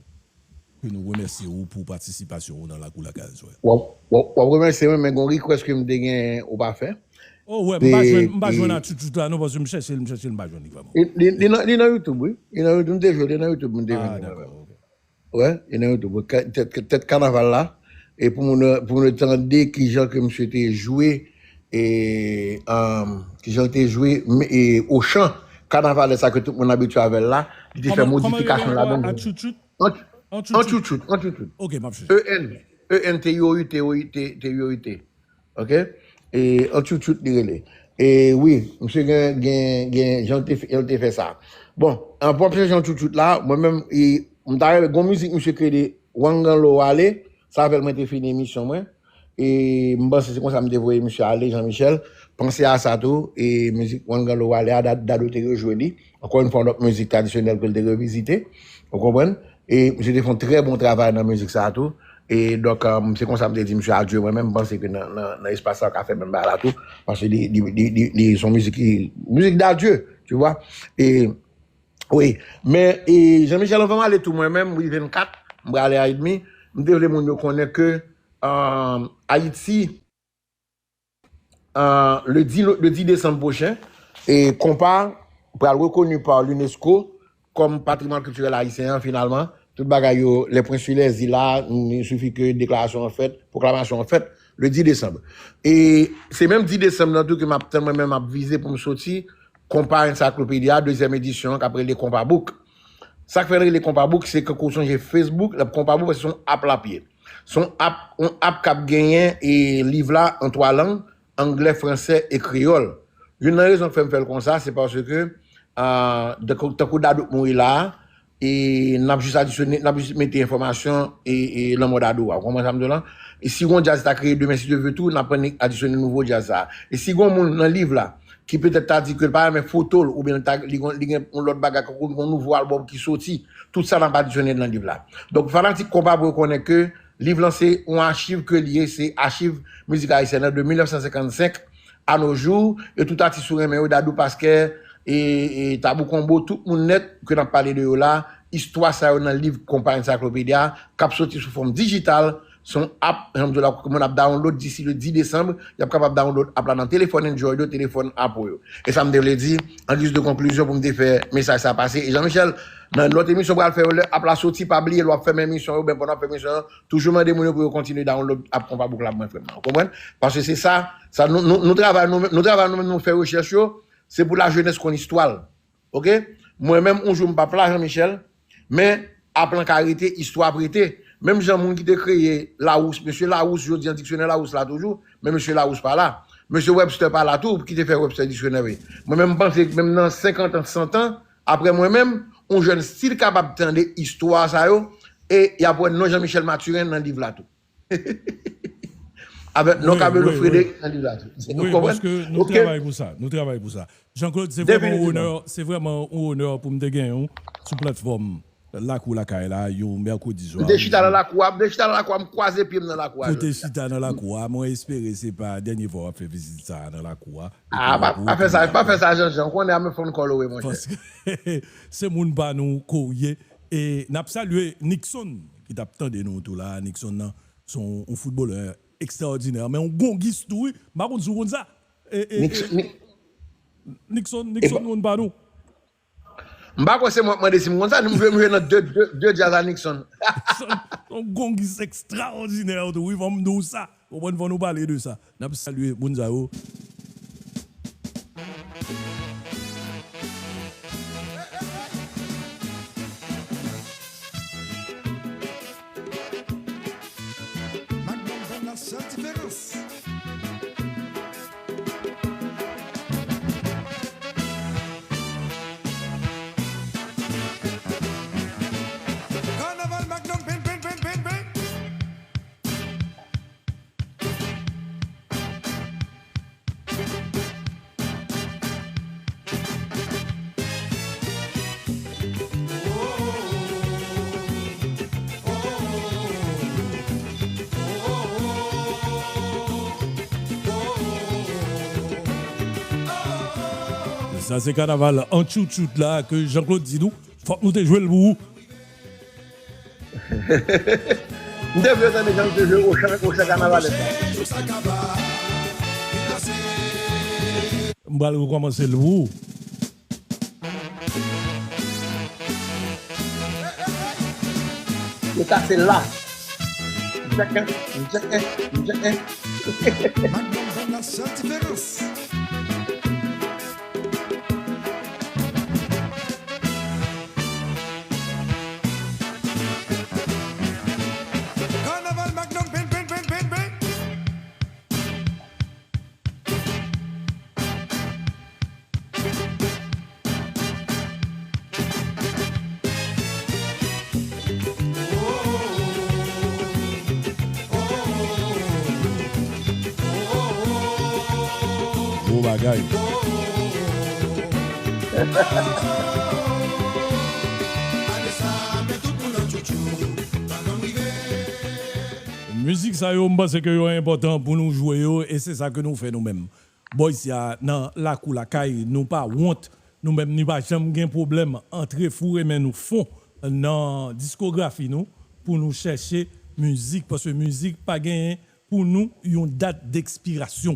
ke nou remèsye w pou patisipasyon w nan Lakou Lakay jwè? W ap, w ap, w ap remèsye mwen, men gon request ke m te gen ou pa fè. Oh, wè, m pa jwenn, m pa jwenn a Tchoutchout la, non, paske m chèche l, m chèche l, m pa jwenn li vrèman. Li, li, li nan, li nan YouTube, wi. Li nan YouTube, m te jwenn, li nan YouTube, m te jwenn li vrèman. Wè, e nan YouTube, tèt, tèt kanaval la. E pou moun, pou moun tande kijan ke msye te jwe, e, um, kijan te jwe, e, Ochan, kanavalè sa ke tout moun abitye avè l la, li te fè modifikasyon ladan. An Tchoutchout? An Tchoutchout, an Tchoutchout. Ok, m ap chèche. E N, E N T U O U T, T U O U T. Ok? E, An Tchoutchout li rele. E wi, msye gen, gen, gen, jan l te fè, jan l te fè sa. Bon, an pwòp jan Tchoutchout la, mwen menm, e, m ta renmen, gon mizik msye kreye Wangan Lo Ale, sa avè l mwen te fini emisyon mwen. E m panse se konsa m te voye msye ale, Jean Michel. Panse a sa tou, e mizik Wangan Lo Ale a, Dadou te rejwe li. Ankò yon fwa, yon lòt mizik tradisyonèl ke l te revizite. Ou konprann? E msye te fè yon trè bon travay nan mizik sa a tou. E donk, um, se konsa m te di msye adye mwen menm, m panse ke nan, nan, nan espas sa yo ka fè menm bagay la tou. Paske li, li, li, li, li se yon mizik ki, mizik d'adye, tu vois. E, wi. Men, e, Jean Michel, anvan m ale tou mwen menm, wi, vennkat, m prale a edmi. M te vle moun yo konnen ke, um, Ayiti, euh, le dix, le dix décembre prochain, e konpa pral rekoni pa l'UNESCO kòm patrimwàn kiltirèl ayisyen an, finalman. Tout bagay yo, les points sur les i la, il suffit que deklarasyon an fèt, pwoklamasyon an fèt, le dix décembre. E se menm dix décembre nan tou ke m ap tann mwen menm m ap vize pou m soti konpa Encyclopedia, dezyèm edisyon an, k ap rele Konpa Book. Sa k fè l rele Konpa Book, se ke kou sonje Facebook, l ap Konpa Book, paske se yon app l ap ye. Se yon app, yon app k ap genyen e liv la an twa lang, anglè, fransè e kreyòl. Youn nan rezon k fè m fè l konsa, se paske, ah, tankou, tankou Dadou k mouri la a, e n ap jis adisyone, n ap jis mete enfòmasyon e, e lanmò Dadou a. Ou konprann sa m di w lan? E si gon djaz ta kreye demen, si Dye vle tou, n ap annik adisyone nouvo djaz sa a. E si gon moun nan liv la, ki petèt ta di ke l pa renmen foto l, oubyen l ta, li gon, li gen yon lòt bagay, tankou yon nouvo albòm ki soti, tout sa n ap adisyone nan liv la. Donk, fanatik konpa pou yo konnen ke liv lan se yon achiv ke l ye, se achiv mizik ayisyèn nan de mil nèf san senkannsenk à nos jours, e tout atis ou renmen yo, Dadou Pasquet, e, e Tabou Combo, tout moun nèt ke n ap pale de yo la, istwa sa yo nan liv konpa Encyclopedia, k ap soti sou fòm dijital, se yon app, jan m di w la, ke moun ap download d'ici le dix décembre, y ap kapab download app la nan telefòn Android yo, telefòn Apple yo. E sa m te vle di, an giz de konklizyon pou m te fè mesaj sa pase. E Jean Michel, nan lòt emisyon pral fè yo, lè app la soti, pa bliye lè w ap fèmen emisyon yo, oubyen pandan w ap fè emisyon yo, toujou mande moun yo pou yo kontinye download app Konpa Book la pou mwen, frè m nan. Ou konprann? Paske se sa, sa nou, nou, nou travay nou menm, nou travay nou menm, nou fè rechèch yo, se pou lajenès konn istwa l. Ok? Mwen menm, yon jou m p ap la, Jean Michel, men app lan ka rete, istwa ap rete. Menm jan moun ki te kreye Lawous, mesye Lawous, jodi an diksyonè Lawous la toujou, men mesye Lawous pa la. Mesye Webster pa la tou, ki te fè Webster diksyonè, wi. Mwen menm, m panse, menm nan senkant an, san tan, apre mwen menm, yon jèn still kapab tande istwa sa yo, e y ap wè non Jean Michel Mathurin nan liv la tou. Avèk non Carmelo Frederic nan liv la tou. Ou konprann? Paske nou travay pou sa. Nou travay pou sa. Jean Claude, se vrèman yon onè, se vrèman yon onè pou m te genyen w sou platfòm Lakou Lakay la, yon mèkredi swa. M te chita nan lakou a, m te chita nan lakou a, m kwaze pye m nan lakou a jodi a. Pou te chita nan lakou a, mwen espere se pa dènye fwa w ap fè vizit sa a nan lakou a. Ah, pa, pa fè sa, pa fè sa, Jean Jean. Ou konnen a men fon kòl ou ye, monchè. Paske se moun pa nou ke w ye. E n ap salye Nixon, ki t ap tande nou tou la. Nixon nan, se yon, yon foutbolè ekstraòdinè, men yon gongis tou, wi. M pa konn si w konn sa. E, e, Nixon, e, Ni- Nixon, Nixon, moun pa nou. M pa kwè se mwen k mande si m konn sa, m jwe, m jwe nan de, de, de djaz a Nixon. Nixon, yon gongis ekstraòdinè tou, wi, fò m di w sa. Konprann, fò nou pale de sa. N ap salye moun sa yo. Magnum Band, la seule différence. Kanaval Magnum, bang, bang, bang, bang, bang. Sa se kanaval an tchoutchout la ke Jean Claude di nou, fòk nou te jwe l pou ou. M te vle tande jan l te jwe Ochan, Ochan kanavalè sa. M pral rekòmanse l pou ou. Yo kase la. Mzèkè, mzèkè, mzèkè. Magnum Band, la seule différence. Kanaval Magnum, bang, bang, bang, bang, bang. Gwo bagay. Mizik sa yo, m panse ke yo enpòtan pou nou jwe yo, e se sa ke nou fè nou menm. Bò isi a, nan Lakou Lakay, nou pa wont. Nou menm, nou pa janm gen pwoblèm antre foure men nou fon nan diskografi nou pou nou chèche mizik, paske mizik pa genyen pou nou yon dat dekspirasyon.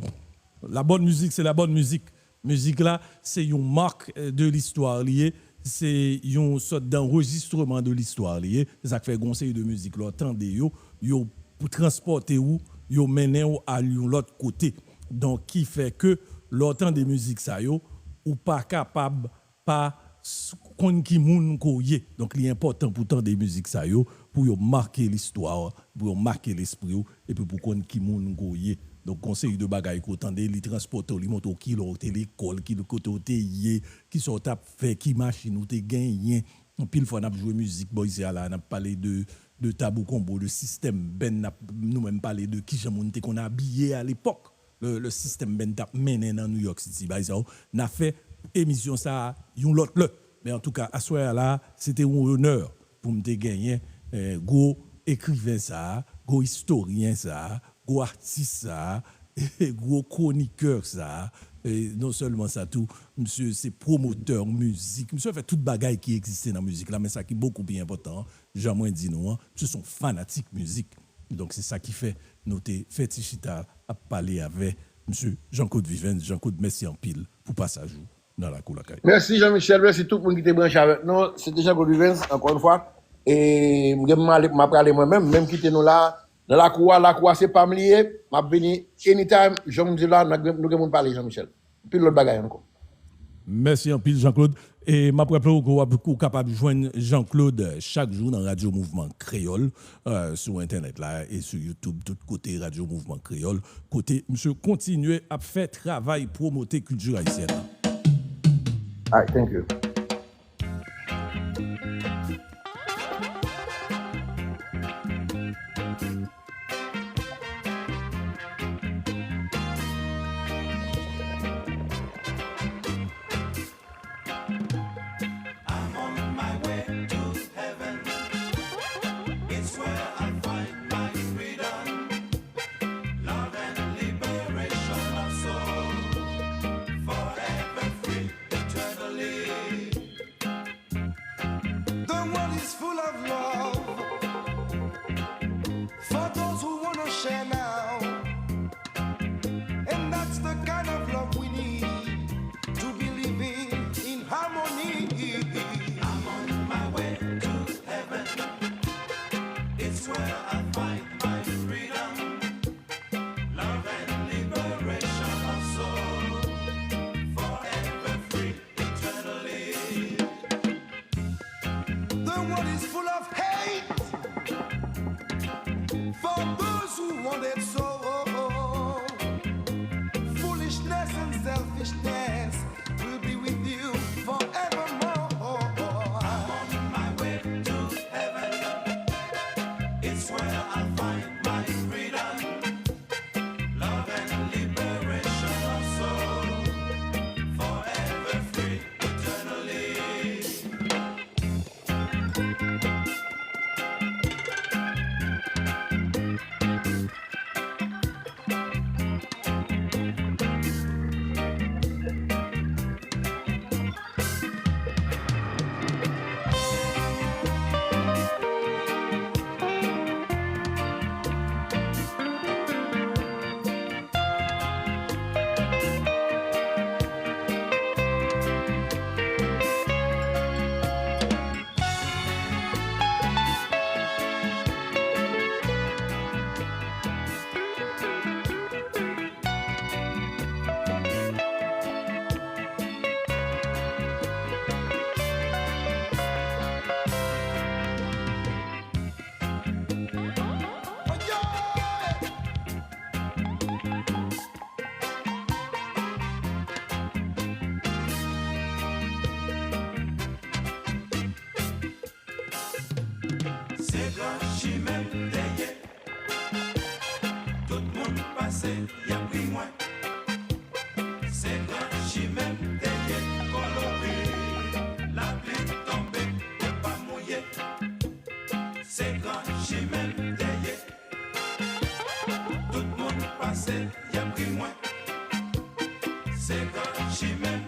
La bonne musique, c'est la bonne musique. Mizik la, se yon mark, eh, de listwa li ye, se yon sòt danrejistreman de listwa li ye. Se sa k fè gon seri de mizik, lè w tande yo, yo pou transpòte ou, yo mennen ou al yon lòt kote. Donk, ki fè ke lè w tande mizik sa yo, ou pa kapab pa s-, konn ki moun ke w ye. Donk, li enpòtan pou w tande mizik sa yo, pou yo make listwa w, pou yo make lespri w, epi pou w konn ki moun ke w ye. Donk, gon seri de bagay ke w tande, li transpòte w, li montre w kilè w te lekòl, ki kote w te ye, kisa w t ap fè, ki machin ou te genyen. Anpil fwa, n ap jwe mizik bò isi a la, n ap pale de, de Tabou Konbo, de sistèm band, n ap, nou menm pale de kijan moun te konn abiye alepòk. Le, le sistèm band t ap mennen nan New York City. Bagay sa yo, n a fè emisyon sa a yon lòt lè. Men antouka, aswè a la, se te yon onè pou m te genyen, eh, gwo ekriven sa a, gwo istoryen sa a, gwo atis sa a, gwo kwonikè sa a. E non sèlman sa tou, misye se pwomotè mizik. Misye fè tout bagay ki egziste nan mizik la, men sa ki bokou pi enpòtan an, jan mwen di nou an, misye se yon fanatik mizik. Donk, se sa ki fè nou te fè ti chita ap pale avè misye Jean Claude Vivens. Jean Claude, mèsi anpil pou pasaj ou nan Lakou Lakay. Mèsi Jean Michel, mèsi tout moun ki te branche avèk nou. Se te Jean Claude Vivens, ankò yon fwa. E m gen m ale, m ap prale mwen menm, men m kite nou la. Nan lakou a, lakou a se pa m li ye. M ap vini anytime, jan m di la, nou gen, nou gen moun pale, Jean Michel. Anpil lòt bagay ankò. Mèsi anpil, Jean-Claude. E m ap raple w ke w ap, ou kapab jwenn Jean-Claude chak jou nan Radyo Mouvman Kreyòl, euh, sou entènèt la e sou YouTube, tout kote Radyo Mouvman Kreyòl, kote misye kontinye ap fè travay pwomote kilti ayisyèn nan. All right, thank you. I'm on my way to heaven. It's where I'll find my freedom. Love and liberation of soul. Forever free, eternally. The world is full of love for those who wanna share now. And that's the kind of love we need to be living in harmony. I'm on my way to heaven. It's where I find my freedom. Love and liberation of soul. Forever free, eternally. The world is full of hate for those who want it so. Foolishness and selfishness will be with you forevermore. I'm on my way to heaven. It's where I'll find my freedom. Love and liberation of soul. Forever free, eternally. Se gran chimen m te ye. Tout moun pase, y ap ri mwen. Se gran chimen m te ye, kolori. Lapli tonbe, yo pa mouye. Se gran chimen m te ye. Tout moun pase, y ap ri mwen. Se gran chimen